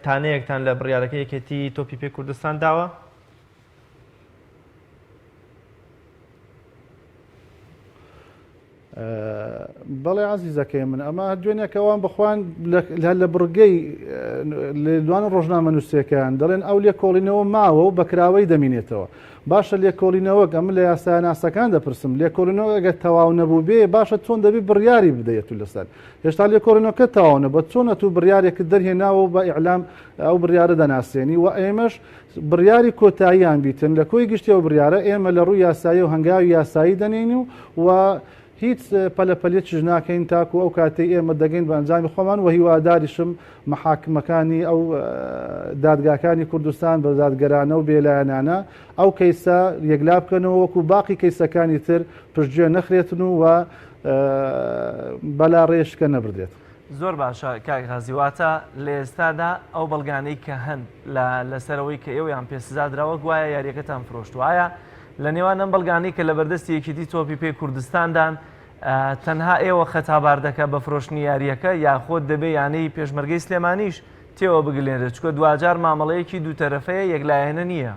S1: تانەیەکتان لە بڕیارەکەی یەکێتی تۆپی پێی کوردستان داوە؟
S16: بەڵێ عزیزەکەی من ئەمە دوێنێکە ئەوان بەخۆیان لە بڕگەی لێدوان ڕۆژنامە نووسەکەیان دەڵێن ئەو لێکۆڵینەوە ماوە و بەکراوەی دەمینێتەوە باشە لێکۆڵینەوەک ئەمە لە یاسایاناسەکان دەپرسم لێکۆڵینەوە ئەگەر تەواو نەبوو بێ باشە چۆن دەبی بڕیاری بدەیت و لەسەر هێشتا لێکۆڵینەوەکە تەواو نەبووە چۆن ئەتوو بڕیارێکت دەرهێناوە و بە ئیعلام ئەو بڕیارە دەناسێنی و ئێمەش بڕیاری کۆتاییان بیتن لە کۆی گشتی ئەو بڕیارە ئێمە لە ڕووی یاسایی و هەنگاوی یاسایی دەنێین و و هیچ پەلەپەلێکیش ناکەین تاکو ئەو کاتەی ئێمە دەگەین بە ئەنجامی خۆمان و هیواداریشم مەحاکمەکانی ئەو دادگاکانی کوردستان بە دادگەرانە و بێلایەنانە ئەو کەیسە یەکلا بکەنەوە وەکو باقی کەیسەکانی تر پشتگوێ نەخرێتن و بەلا ڕێشکە نەبردرێت.
S2: زۆر باشە کاک غازی واتە لە ئێستادا ئەو بەڵگانەی کە هەن لە لەسەر ئەوەی کە ئێوەیان پێ سزا دراوە گوایە یاریەکەتان فرۆشتووە ئایا لە نێوان ئەم بەڵگانەی کە لە بەردەستی یەکێتی تۆپی پێی کوردستاندان تەنها ئێوە خەتابار دەکە بە فرۆشتنی یاریەکە یاخۆد دەبێ یانەی پێشمەرگەی سلێمانیش تێوە بگلێنرێت چکە دواجار مامەڵەیەکی دووتەرەفەیە یەکلایەنە نییە.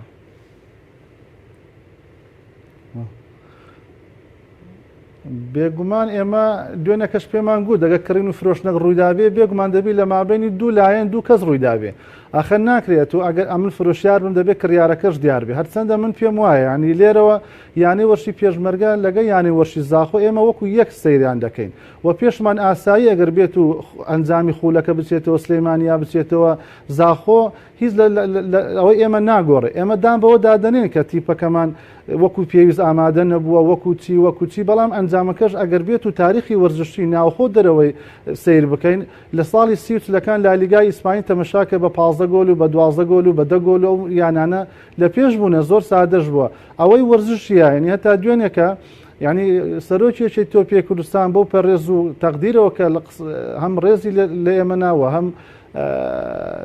S16: بێگومان ئێمە دوێنەکەش پێمان گوت دەگە کڕین و فرۆشتنەک ڕوویدابێ بێگومان دەبی لە مابینی دوو لایەن دوو کەس ڕوویدابێ ئاخر ناکرێت و ئەگەر ئەمن فرۆشیار بم دەبێت کڕیارەکەش دیار بێ هەرچەندە من پێم وایە ینی لێرەوە یانەی وەرشی پێشمەرگە لەگە یانەی وەرشی زاخۆ ئێمە وەکو یەک سەیریان دەکەین و پێشمان ئاسایی ئەگەر بێت و ئەنجامی خولەکە بچێتەوە سلەیمانیا بچێتەوە زاخۆ هیچ ئەوەی ئێمە ناگۆڕێ ئێمە دان بەوە دادەنێن کە تیپەکەمان وەکو پێویست ئامادە نەبووە وەکو چی وەکو چی بەڵام ئەنجامەکەش ئەگەر بێت و تاریخی وەرزشی ناوخۆ دەرەوەی سیر بکەین لە ساڵی سی و چلەکان لالیگای ئیسپانی تەمەشاکە بە 15 گۆل و بە 12 گۆل و بە دە گۆل و یانانە لە پێش بوونە زۆر سادەش بووە ئەوەی وەرزشیە یعنی هەتا دوێنێکە یعنی سەرۆکی یەکێتی تۆپی کوردستان بەو پەرێز و تەقدیرەوە کە هەم ڕێزی لە ئێمە ناوە هەم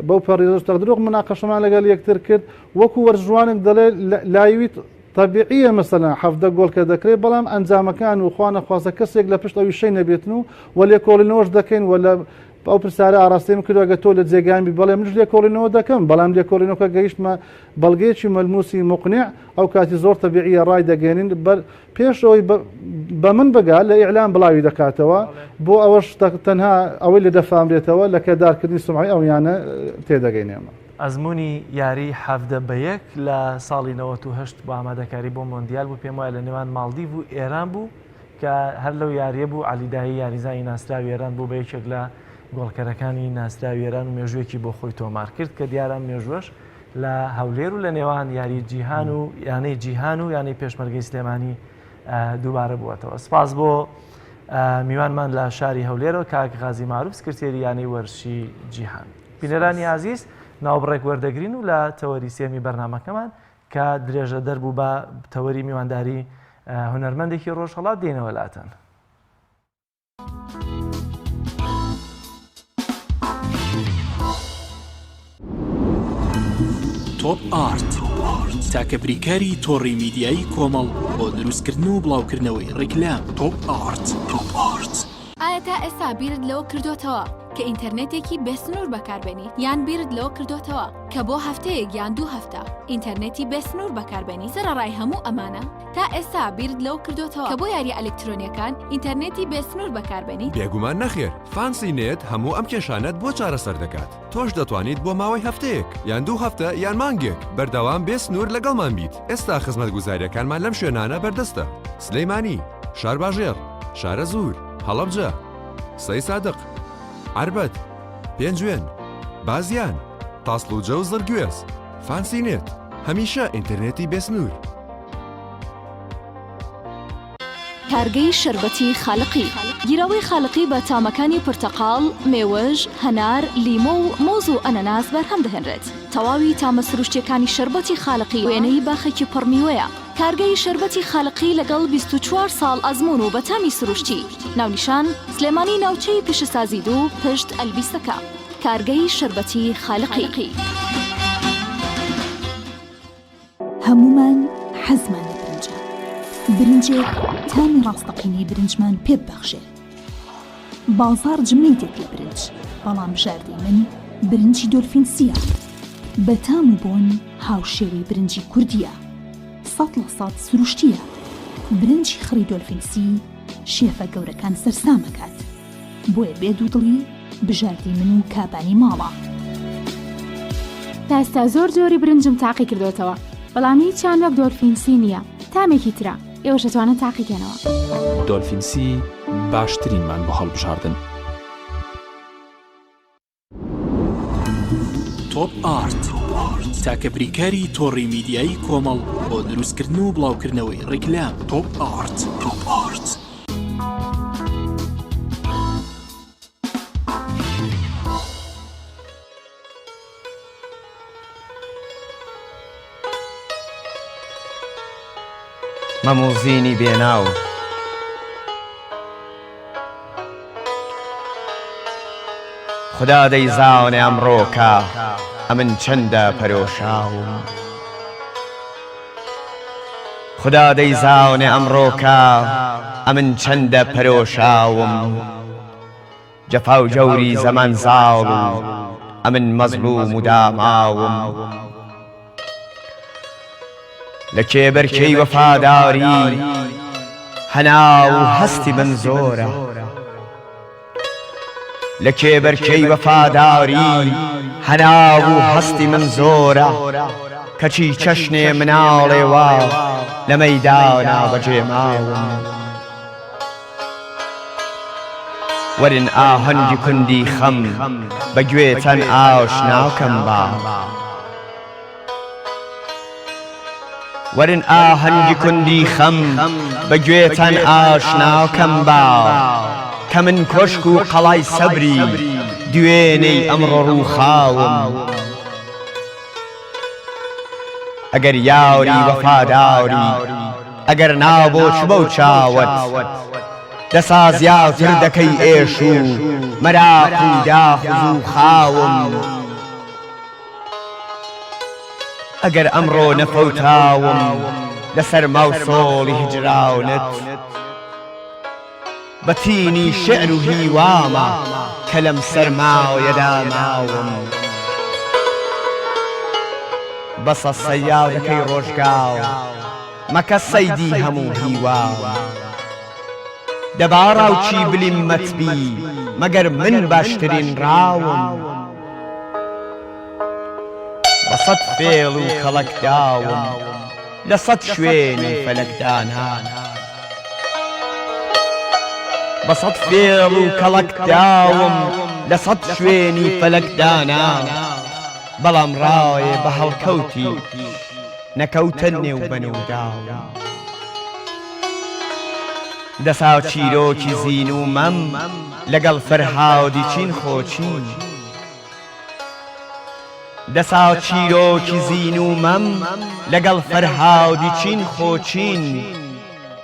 S16: بەو پەڕی ڕێز تەقدیرەوە مناقەشەمان لەگەڵ یەکتر کرد وەکو وەرزشوانێک دەڵێ لایویت طبیعیە مەسەلەن 17 گۆڵ کە دەکرێت بەڵام ئەنجامەکان و خوانەخواستە کەسێک لە پشت ئەوی شەی نەبێتن و و لێکۆڵینەوەش دەکەین و لە ئەو پرسیارە ئاراستەیم کردووە گە تۆ لە جێگایم بی بەڵێ منش لێکۆڵینەوە دەکەم بەڵام لێکۆڵینەوەکە گەیشتمە بەڵگەیەکی مەلموسی مقنع ئەو کاتی زۆر تەبیعیە ڕای دەگەێنین بەر پێش ئەوەی بە من بگا لە ئیعلام بڵاوی دەکاتەوە بۆ ئەوەش تەنها ئەوەی لە دەفامرێتەوە لە کەدارکردنی سومعەی ئەو یانە تێدەگەین ئێمە.
S2: ئەزموونی یاریی 17 بە یەک لە ساڵی 98 بۆ ئامادەکاری بۆ مۆندیال بوو، پێم وایە لە نێوان ماڵدیڤ و ئێران بوو کە هەر لەو یارییە بوو عەلی دایی یاریزانی ناسراوی ئێران بوو بە یەکێک لە گۆڵکەرەکانی ناسراوی ئێران و مێژوویەکی بۆ خۆی تۆمار کرد کە دیارە ئەم مێژووەش. لە هەولێر و لە نێوان یاری جیهان و یانەی جیهان و یانەی پێشمەرگەی سلێمانی دووبارە بووەتەوە. سپاس بۆ میوانمان لە شاری هەولێرەوە کاک غازی مەعروف سکرتێری یانەی وەرزشی جیهان. بینەرانی ئازیز ناوبڕێک وەردەگرین و لە تەوەری سێمی بەرنامەکەمان کە درێژە دەربوو بە تەوەری میوانداری هونەرمەندێکی ڕۆژهەڵات دێنەوە لاتان.
S3: تۆپ ئارت تاکە بریکاری تۆڕی میدیایی کۆمەڵ بۆ دروستکردن و بڵاوکردنەوەی ڕیکلام تۆپ ئارت تۆپ ئارت.
S17: ئایا تا ئێستا بیرت لەوە کردۆتەوە کە ئینتەرنێتێکی بێسنوور بەکاربێنیت یان بیرت لەوە کردۆتەوە کە بۆ هەفتەیەک یان دوو هەفتە ئینتەرنێتی بێسنوور بەکاربێنیت سەرەڕای هەموو ئەمانە تا ئێستا بیرت لەوە کردۆتەوە کە بۆ یارییە ئەلکترۆنییەکان ئینتەرنێتی بێسنوور بەکاربێنیت؟
S18: بێگومان نەخێر، فانسی نێت هەموو ئەم کێشانەت بۆ چارەسەر دەکات، تۆش دەتوانیت بۆ ماوەی هەفتەیەک، یان دوو هەفتە، یان مانگێک، بەردەوام بێ سنوور لەگەڵمان بیت، ئێستا خزمەتگوزارییەکانمان لەم شوێنانە بەردەستە، سلێمانی، شارباژێڕ، شارەزوور، هەڵەبجە، سەیسادق، عەربەت، پێنجوێن، بازیان، تاسڵوجە و زڕگوێز. فانسی نێت، هەمیشە ئینتەرنێتی بێسنوور.
S17: کارگەی شەربەتی خالقی. گیراوەی خالقی بە تامەکانی پرتەقاڵ، مێوژ، هەنار، لیمۆ و مۆز و ئەنەناس بەرهەم دەهێنرێت. تەواوی تامە سروشتیەکانی شەربەتی خالقی وێنەی باخێکی پڕ میوەیە. کارگەی شەربەتی خالقی لەگەڵ 24 ساڵ ئەزموون و بە تامی سروشتی. ناونیشان، سلێمانی ناوچەی پیشەسازی دوو پشت ئەلبیسەکە. کارگەی شەربەتی خالقی.
S19: هەموومان حەزمان لە برنجە، برنجێک تامی ڕاستەقینەی برنجمان پێ ببەخشێ. بازاڕ جمەی دێت لە برنج، بەڵام بژاردەی من برنجی دۆلفین سییە. بە تام و بۆن هاوشێوەی برنجی کوردییە. 100% سروشتییە. برنجی خڕی دۆلفین سی شێفە گەورەکان سەرسام ئەکات. بۆیە بێ دوودڵی بژاردەی من و کابانی ماڵە.
S20: تا ئێستا زۆر جۆری برنجم تاقی کردۆتەوە بەڵام هیچیان وەک دۆلفین سی نییە تامێکی ترە ئێوەش ئەتوانن تاقی کەنەوە.
S21: دۆلفین سی باشترینمان بۆ هەڵبژاردن.
S3: تۆپ ئارت تاکە بریکاری تۆڕی میدیایی کۆمەڵ بۆ دروستکردن و بڵاوکردنەوەی ڕیکلام تۆپ ئارت تۆپ ئارت.
S4: مەم و زینی بێ ناو. خودا دەیزانێ ئەمڕۆکە ئەمن چەندە پەرۆشاوم. خودا دەیزانێ ئەمڕۆکە ئەمن چەندە پەرۆشاوم. جەفا و جەوری زەمان زاڵ و ئەمن مەزڵووم و داماوم. لە کێبەرکێی وەفاداری هەناو و هەستی من زۆرە. لە کێبەرکێی وەفاداری هەناو و هەستی من زۆرە. کەچی چەشنێ مناڵێ وا لە مەیدانا بەجێ ماوم. وەرن ئاهەنگی کوندی خەم بە گوێتان ئاشناکەم با. وەرن ئاهەنگی کوندی خەم بە گوێتان ئاشناکەم با کە من کۆشک و قەڵای سەبری دوێنێی ئەمڕۆ ڕووخاوم. ئەگەر یاری وەفاداری ئەگەر نا بۆ چ بەو چاوەت دەسا زیاتر دەکەی ئێش و مەراق و داخ و زووخاوم ئەگەر ئەمڕۆ نەفەوتاوم لە سەرما و سۆڵی هجرانت بە تینی شیعر و هیوامە کە لەم سەرمایەدا ماوم. بەسە سەیادەکەی ڕۆژگار مەکە سەیدی هەموو هیوام. دەبا ڕاوچی بلیمەت بی مەگەر من باشترین ڕاوم. بە سەت فێڵ و کەڵەک داوم لە سەت شوێنی فەلەک دانان. بە سەت فێڵ و کەڵەک داوم لە سەت شوێنی فەلەک دانان. بەڵام ڕایێ بە هەڵکەوتی نەکەوتە نێو بەن و داو. دەسا چیرۆکی زین و مەم لەگەڵ فەرهادی چین خۆ چین. دەسا چیرۆکی زین و مەم لەگەڵ فەرهادی چین خۆ چین.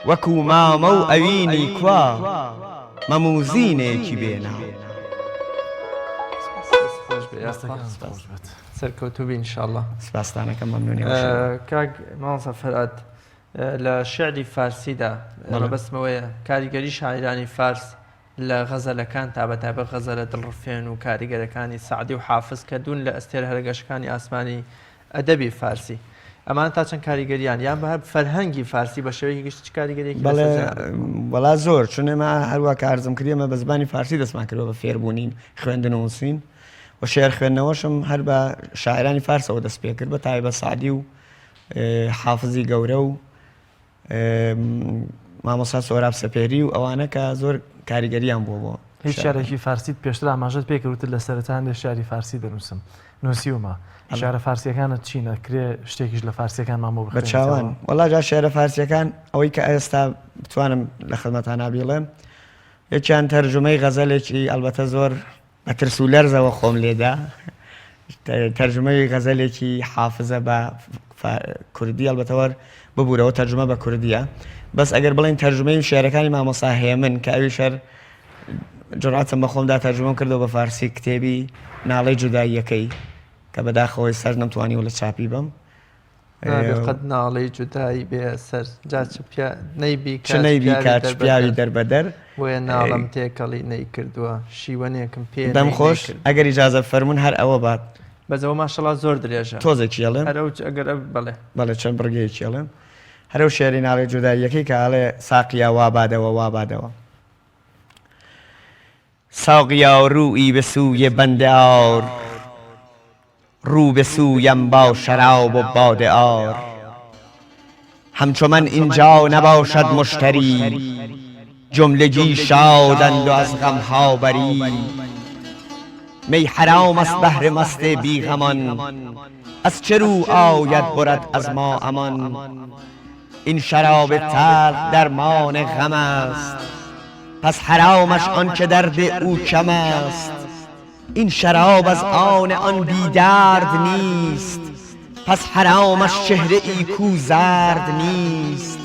S4: وەکوو مامە و ئەوینی کوا مەم و زینێکی بێ ناو.
S1: سەرکەوتوو بی ان شاء اللە.
S4: سپاستانەکەم مەمنونی ئەو شێوە.
S1: کاک مامۆستا فەرهاد لە شیعری فارسیدا مەبەستم ئەوەیە کاریگەری شاعیرانی فارس لە غەزەلەکان تا بەتایبەت غەزەلە دڵڕفێن و کاریگەرەکانی سەعدی و حافز کە دوون لە ئەستێرە هەرە گەشەکانی ئاسمانی ئەدەبی فارسی ئەمانە تا چەند کاریگەریان یان بە هەر فەرهەنگی فارسی بە شێوەیەکی گشتی چ کاریگەریەکی
S4: بەڵێ
S1: لەسەر جەنابت؟
S4: وەڵا زۆر چون ئێمە هەروا کە عەرزم کرد ئێمە بە زمانی فارسی دەستمان کردووە بە فێربوونی خوێندن و نووسین و شێعر خوێندنەوەشم هەر بە شاعرانی فارسەوە دەست پێ کرد بە تایبەت سەعدی و حافزی گەورە و مامۆستا سۆراب سەپێری و ئەوانە کە زۆر کاریگەریان بووە بۆ
S2: هیچ شارێکی فارسیت پێشتر ئاماژەت پێ کرد وتت لە سەرەتا هەندێک شاری فارسی دەنووسم نووسیومە شارە فارسیەکانت چینە کرێ شتێکیش لە فارسیەکانمان بۆ
S4: بە چاوان وەڵا جا شعرە فارسیەکان ئەوەی کە ئێستا بتوانم لە خزمەتانا بیڵێم یەکیان تەرجومەی غەزەلێکی ئەلبەتە زۆر بە ترس و لەرزەوە خۆم لێدا تەرجومەی غەزەلێکی حافزە بە کوردی ئەڵبەتە وەر ببورەوە تەرجومە بە کوردیە بەس ئەگەر بڵێن تەرجومەی شعرەکانی مامۆسا هێمن کە ئەویش هەر جڕاتم بە خۆمدا تەرجومەم کردەوە بە فارسی کتێبی ناڵەی جوداییەکەی کە بەداخەوەی سەر نەمتوانیوە لە چاپی بم
S1: نابێ قەت ناڵەی جودایی بێ سەر جا چ پیا نەیبی
S4: چ نەیبی کات چ پیاوی دەربەدەر
S1: بۆیە ناڵەم تێکەڵی نەیکردووە شیوەنێکم پێ
S4: دەم خۆش ئەگەر ئیجازە بفەرموون هەر ئەوە بات.
S1: بەس ئەوە ماشەڵا زۆر درێژە.
S4: تۆزێکی ئەڵێم.
S1: هەر ئەو ئەگەر ئەو بەڵێ.
S4: بەڵێ چەند بڕگەیەکی ئەڵێم. هەر ئەو شێعری ناڵەی جوداییەکەی کە ئەڵێ ساقیا وا بادەوە وا بادەوە. ساقیا رویی به سوی بنده آر رو به سویم با شراب و باده آر همچو من اینجا نباشد مشتری جملگی شادند و از غمها بری می حرام است بهر مست بی غمان از چه رو آید برد از ما امان این شراب تلخ درمان غم است پس حرامش آن که درد او کم است این شراب از آن آن بی درد نیست پس حرامش چهره ای کو زرد نیست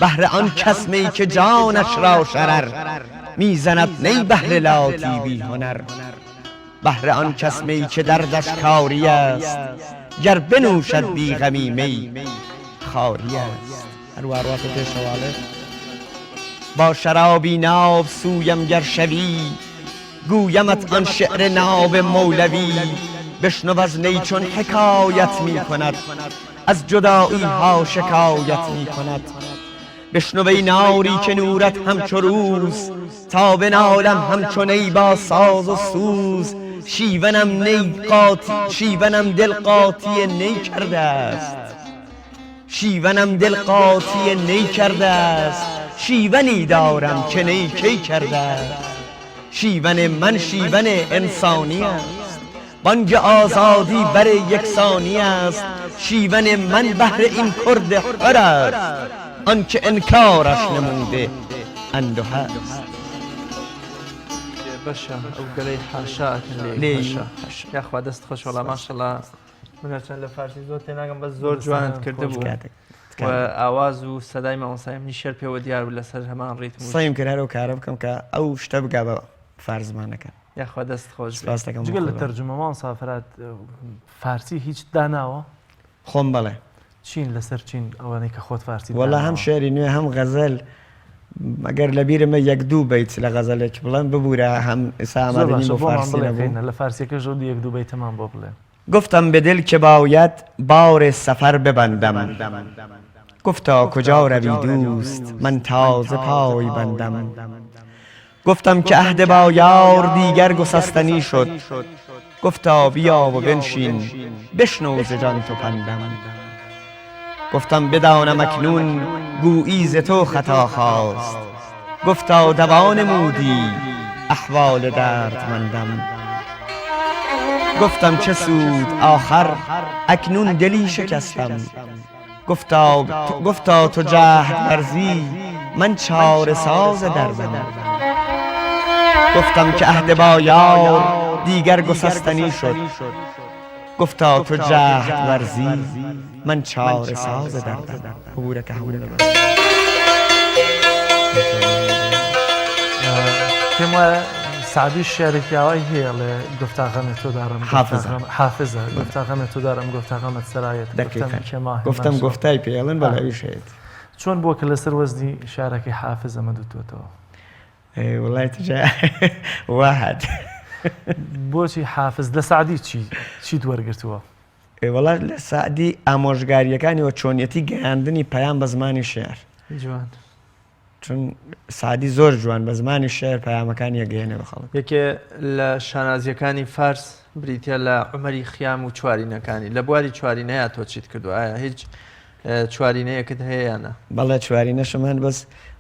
S4: بهر آن کس می که جانش را شرر می زند نی بهر لاتی بی هنر بهر آن کس می که دردش کاری است گەر بنوشد بی غەمی می خاری است. هەر وا ڕواتە پێشەوە ئەڵێ، با شەرابی ناب سویم گەر شەوی، گویمت آن شعر ناب مولوی، بشنو از نی چون حکایت می کند، از جدایی ها شکایت می کند. بشنو ای ناری که نورت همچو روز، تا بنالم همچو نی با ساز و سوز، شیونم نی قاطی شیونم دل قاطی نی کرده است. شیونم دل قاطی نی کرده است شیونی دارم که نی کی کرده است شیون من شیون انسانی است بانگ ئازادی بر یکسانی است شیون من بهر این کرد حر است آنکه انکارش نموده اندوه است.
S1: بەشە ئەو گەلەی حاشا ئەکەن لێی حەشا یاخوا دەست خۆش وەڵا ماشەڵا من هەرچەند لە فارسی زۆر تێناگەم بەس زۆر جوانت کردبوو و ئاواز و سەدای مامۆستای منی شێر پێوە دیار بوو لەسەر هەمان ڕیتم و
S4: سەیم کرد هەر ئەو کارە بکەم کە ئەو شتە بگا بە فارس زمانەکە.
S1: یاخوا دەست خۆش بێ.
S4: سپاست دەکەم
S2: جگە لە تەرجومە مامۆستا فەرهاد فارسی هیچ داناوە؟
S4: خۆم بەڵێ.
S2: چین لەسەر چین ئەوانەی کە خۆت فارسیت
S4: وەڵا هەم
S2: داناوە؟
S4: شێعری نوێ هەم غەزەل ئەگەر لەبیرمە یەک دوو بەیت لە غەزەلێک بڵێم ببورە هەم ئێستا
S2: زۆر
S4: ئامادە نیم
S2: باشە
S4: بۆ
S2: بۆمان
S4: فارسی
S2: بڵێ
S4: نەبوو.
S2: کەینە لە فارسیەکەش ئەو یەک دوو بەیتەمان بۆ بڵێ.
S4: گفتم به دل که باید بار سفر ببندم گفتا کجا روی دوست من تازه پای بندم گفتم که عهد با یار دیگر گسستنی شد گفتا بیا و بنشین بشنو ز جان تو پندم گفتم بدانم اکنون گویی ز تو خطا خاست گفتا دوا نمودی احوال دردمندم. گفتم چه سود آخر اکنون دلی شکستم گفتا گفتا تو جهد ورزی من چاره ساز دردم گفتم که عهد با یار دیگر گسستنی شد گفتا تو جهد ورزی من چاره ساز دردم ببورە کە هەموو لەبەر.
S2: پێم وایە سەعدی شعرێکی ئاوای هەیە ئەڵێ گفتا غەمێ تۆ دارم
S4: حافظە.
S2: حافظە گفتا غەمێ تۆ دارم گفتا غەمت سەرایەت گفتم
S4: دەقیقەن
S2: کێ ماهێ
S4: گفتم
S2: ماشەڵ.
S4: گفتای پێ ئەڵێن بەڵێ ئەویش هەیەتی.
S2: چۆن بووە کە لەسەر وەزنی شعرەکەی حافز ئەمە دوتووەتەوە؟
S4: ئەی وەڵای تجا وا هات.
S2: بۆچی حافز لە سەعدی چی چیت وەرگرتووە؟
S4: ئێ وەڵا لە سەعدی ئامۆژگارییەکانی و چۆنیەتی گەیاندنی پەیام بە زمانی شێعر.
S1: جوان.
S4: چون سەعدی زۆر جوان بە زمانی شێعر پەیامەکانی ئەگەیەنێ بە خەڵک.
S1: یەکێ لە شانازییەکانی فارس بریتییە لە عومەری خیام و چوارینەکانی. لە بواری چوارینەیا تۆ چیت کردووە؟ ئایا هیچ چوارینەیەکت هەیە یان نا؟
S4: بەڵێ چوارینەشم هەن بەس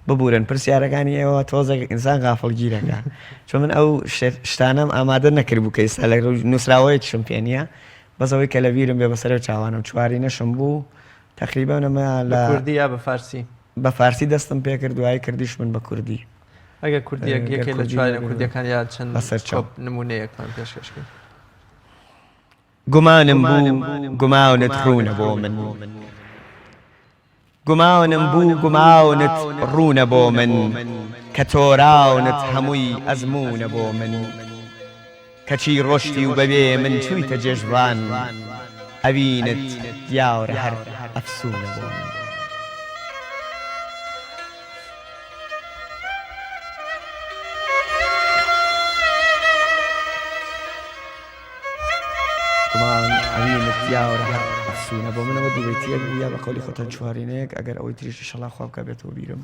S4: ببورن پرسیارەکانی ئێوە تۆزێک ئینسان غافڵگیرەکە چون من ئەو شتانەم ئامادە نەکردبوو کە ئێستا لە نووسراوەیەکیشم پێ نییە بەس ئەوەی کە لە بیرم بێ بەسەرەو چاوانم چوارینەشم بوو تەقریبەن ئەمە
S1: بە
S4: لە
S1: کوردی یا بە فارسی؟
S4: بە فارسی دەستم پێ کرد دوایی کردیش من بە کوردی.
S1: ئەگەر کوردیەک
S4: گەر
S1: یەکێ لە
S4: کوردی
S1: چوارینە
S4: نەبێ
S1: کوردیەکان یا چەند
S4: بەسەرچاو.
S1: کۆپ نموونەیەکمان پێشکەش کەی.
S4: گومانم بوو گومانت ڕوونە بۆ من گومانم بوو گومانت ڕوونە بۆ من کە تۆراونت هەمووی ئەزموونە بۆ من کەچی ڕۆشتی و بەبێ من چوویتە جێژوان ئەوینت دیارە هەر ئەفسوونە بۆ من. گومان ئەوینت دیارە هەر ئەفسوونە بۆ من ئەوە دووبەیتییەک بوو یا بە قەولی خۆتان چوارینەیەک ئەگەر ئەوەی تریش ئیشەڵا خوا بکا بێتەوە بیرم.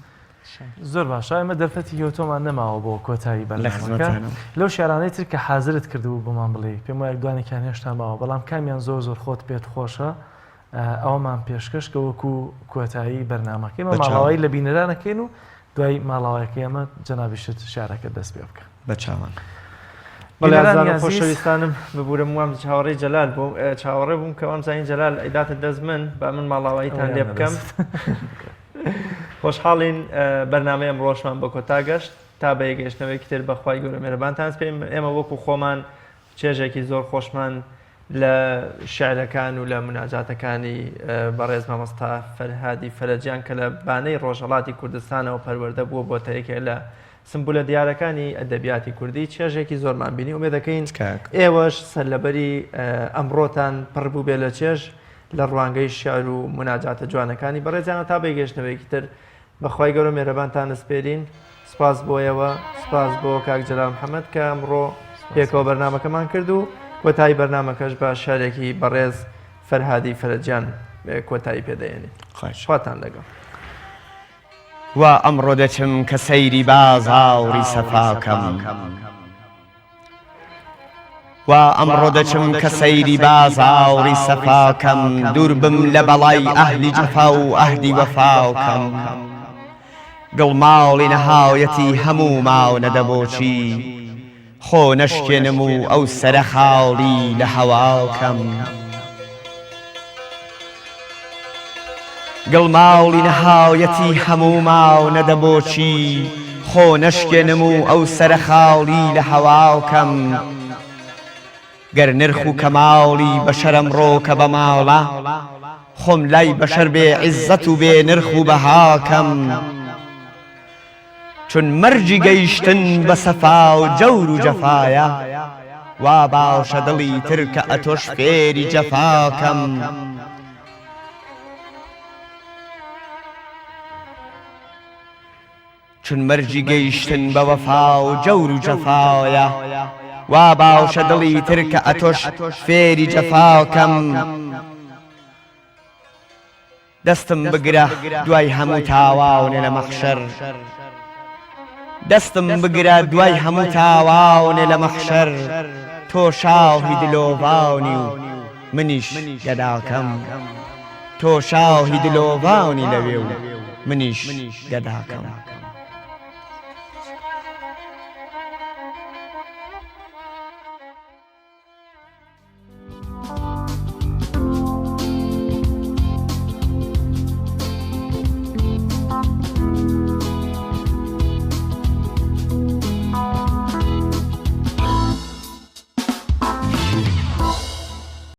S2: زۆر باشە ئێمە دەرفەتی هێوتۆمان نەماوە بۆ کۆتایی
S4: لە
S2: بەرنامەکە
S4: خزمەتانم.
S2: لەو شعرانەی تر کە حازرت کردبوو بۆمان بڵێی پێم وایە دوانێکیان هێشتا ماوە بەڵام کامیان زۆر زۆر خۆت پێت خۆشە ئەوەمان پێشکەش کە وەکو کۆتایی بەرنامەکەی ئێمە
S4: بە چاوم.
S2: ماڵاوایی لە بینەرانەکەین و دوای ماڵاوایەکەی ئێمە جەنابیشت شعرەکەت دەست پێ بکە.
S4: بە چاوان.
S1: بەڵێ
S2: بینەرانی
S1: ئازیزان و
S2: ئازیز.
S1: خۆشەویستانم ببورم وام چاوەڕێی جەلال بووم چاوەڕێ بووم کە وام زانی جەلال ئەیداتە دەست من با من ماڵاواییتان لێ
S2: ئەویان
S1: بکەم
S2: نەدەست.
S1: خۆشحاڵین بەرنامەی ئەمڕۆشمان بە کۆتا گەشت تا بە یەکگەیشتنەوەیەکی تر بە خوای گەورە مێرەبانتان سپێرین ئێمە وەکو خۆمان چێژێکی زۆر خۆشمان لە شعرەکان و لە مناجاتەکانی بەڕێز مامۆستا فەرهادی فەرەجیان کە لە بانەی ڕۆژهەڵاتی کوردستانەوە پەروەردە بووە بۆتە یەکێک لە سمبولە دیارەکانی ئەدەبیاتی کوردی چێژێکی زۆرمان بینی ئومێد دەکەین ئێوەش سەرلەبەری ئەمڕۆتان پڕ بووبێ لە چێژ لە ڕوانگەی شعر و مناجاتە جوانەکانی بەڕێزیانەوە تا بەگەشتنەوەیەکی تر بەخوای گەورە مێرەبانتان ئەسپێرین سپاس بۆ ئێوە سپاس بۆ کاک جەلال محەممەد کە ئەمڕۆ پێکەوە بەرنمەکەمان کرد و کۆتایی بەرنمەکەش بە شارێکی بەڕێز فەرهادی فەرەجیان کۆتایی پێدەێنین خواتان لەگەڵ.
S4: وا ئەمڕۆ دەچم کە سەیری بازاڕی سەفا کەم. وا ئەمڕۆ دەچم کە سەیری بازاڕی سەفا کەم دوور بم لە بەڵای ئەهلی جەفا و ئەهلی وەفا کەم گڵ ماڵی نەهایەتی هەموو ماونە دەبۆچی خۆ نەشکێنم و ئەو سەرە خاڵی لە هەوا کەم. گڵ ماڵی نەهایەتی هەموو ماونە دەبۆچی خۆ نەشکێنم و ئەو سەرە خاڵی لە هەواو کەم گەر نرخ و کەماڵی بەشەر ئەمڕۆ کە بە ماڵە خۆم لای بەشەر بێ عیززەت و بێ نرخ و بەها کەم. چون مەرجی گەیشتن بە سەفا و جەور و جەفایە وا باشە دڵی تر کە ئەتۆش فێری جەفا کەم. چون مەرجی گەیشتن بە وەفا و جەور و جەفایە وا باشە دڵی تر کە ئەتۆش فێری جەفا کەم. دەستم بگرە دوای هەموو تاواونێ لە مەحشەر دەستم بگرە دوای هەموو تاواونێ لە مەحشەر تۆ شاهی دلۆڤانی و منیش گەداکەم تۆ شاهی دلۆڤانی لەوێ و منیش گەداکەم.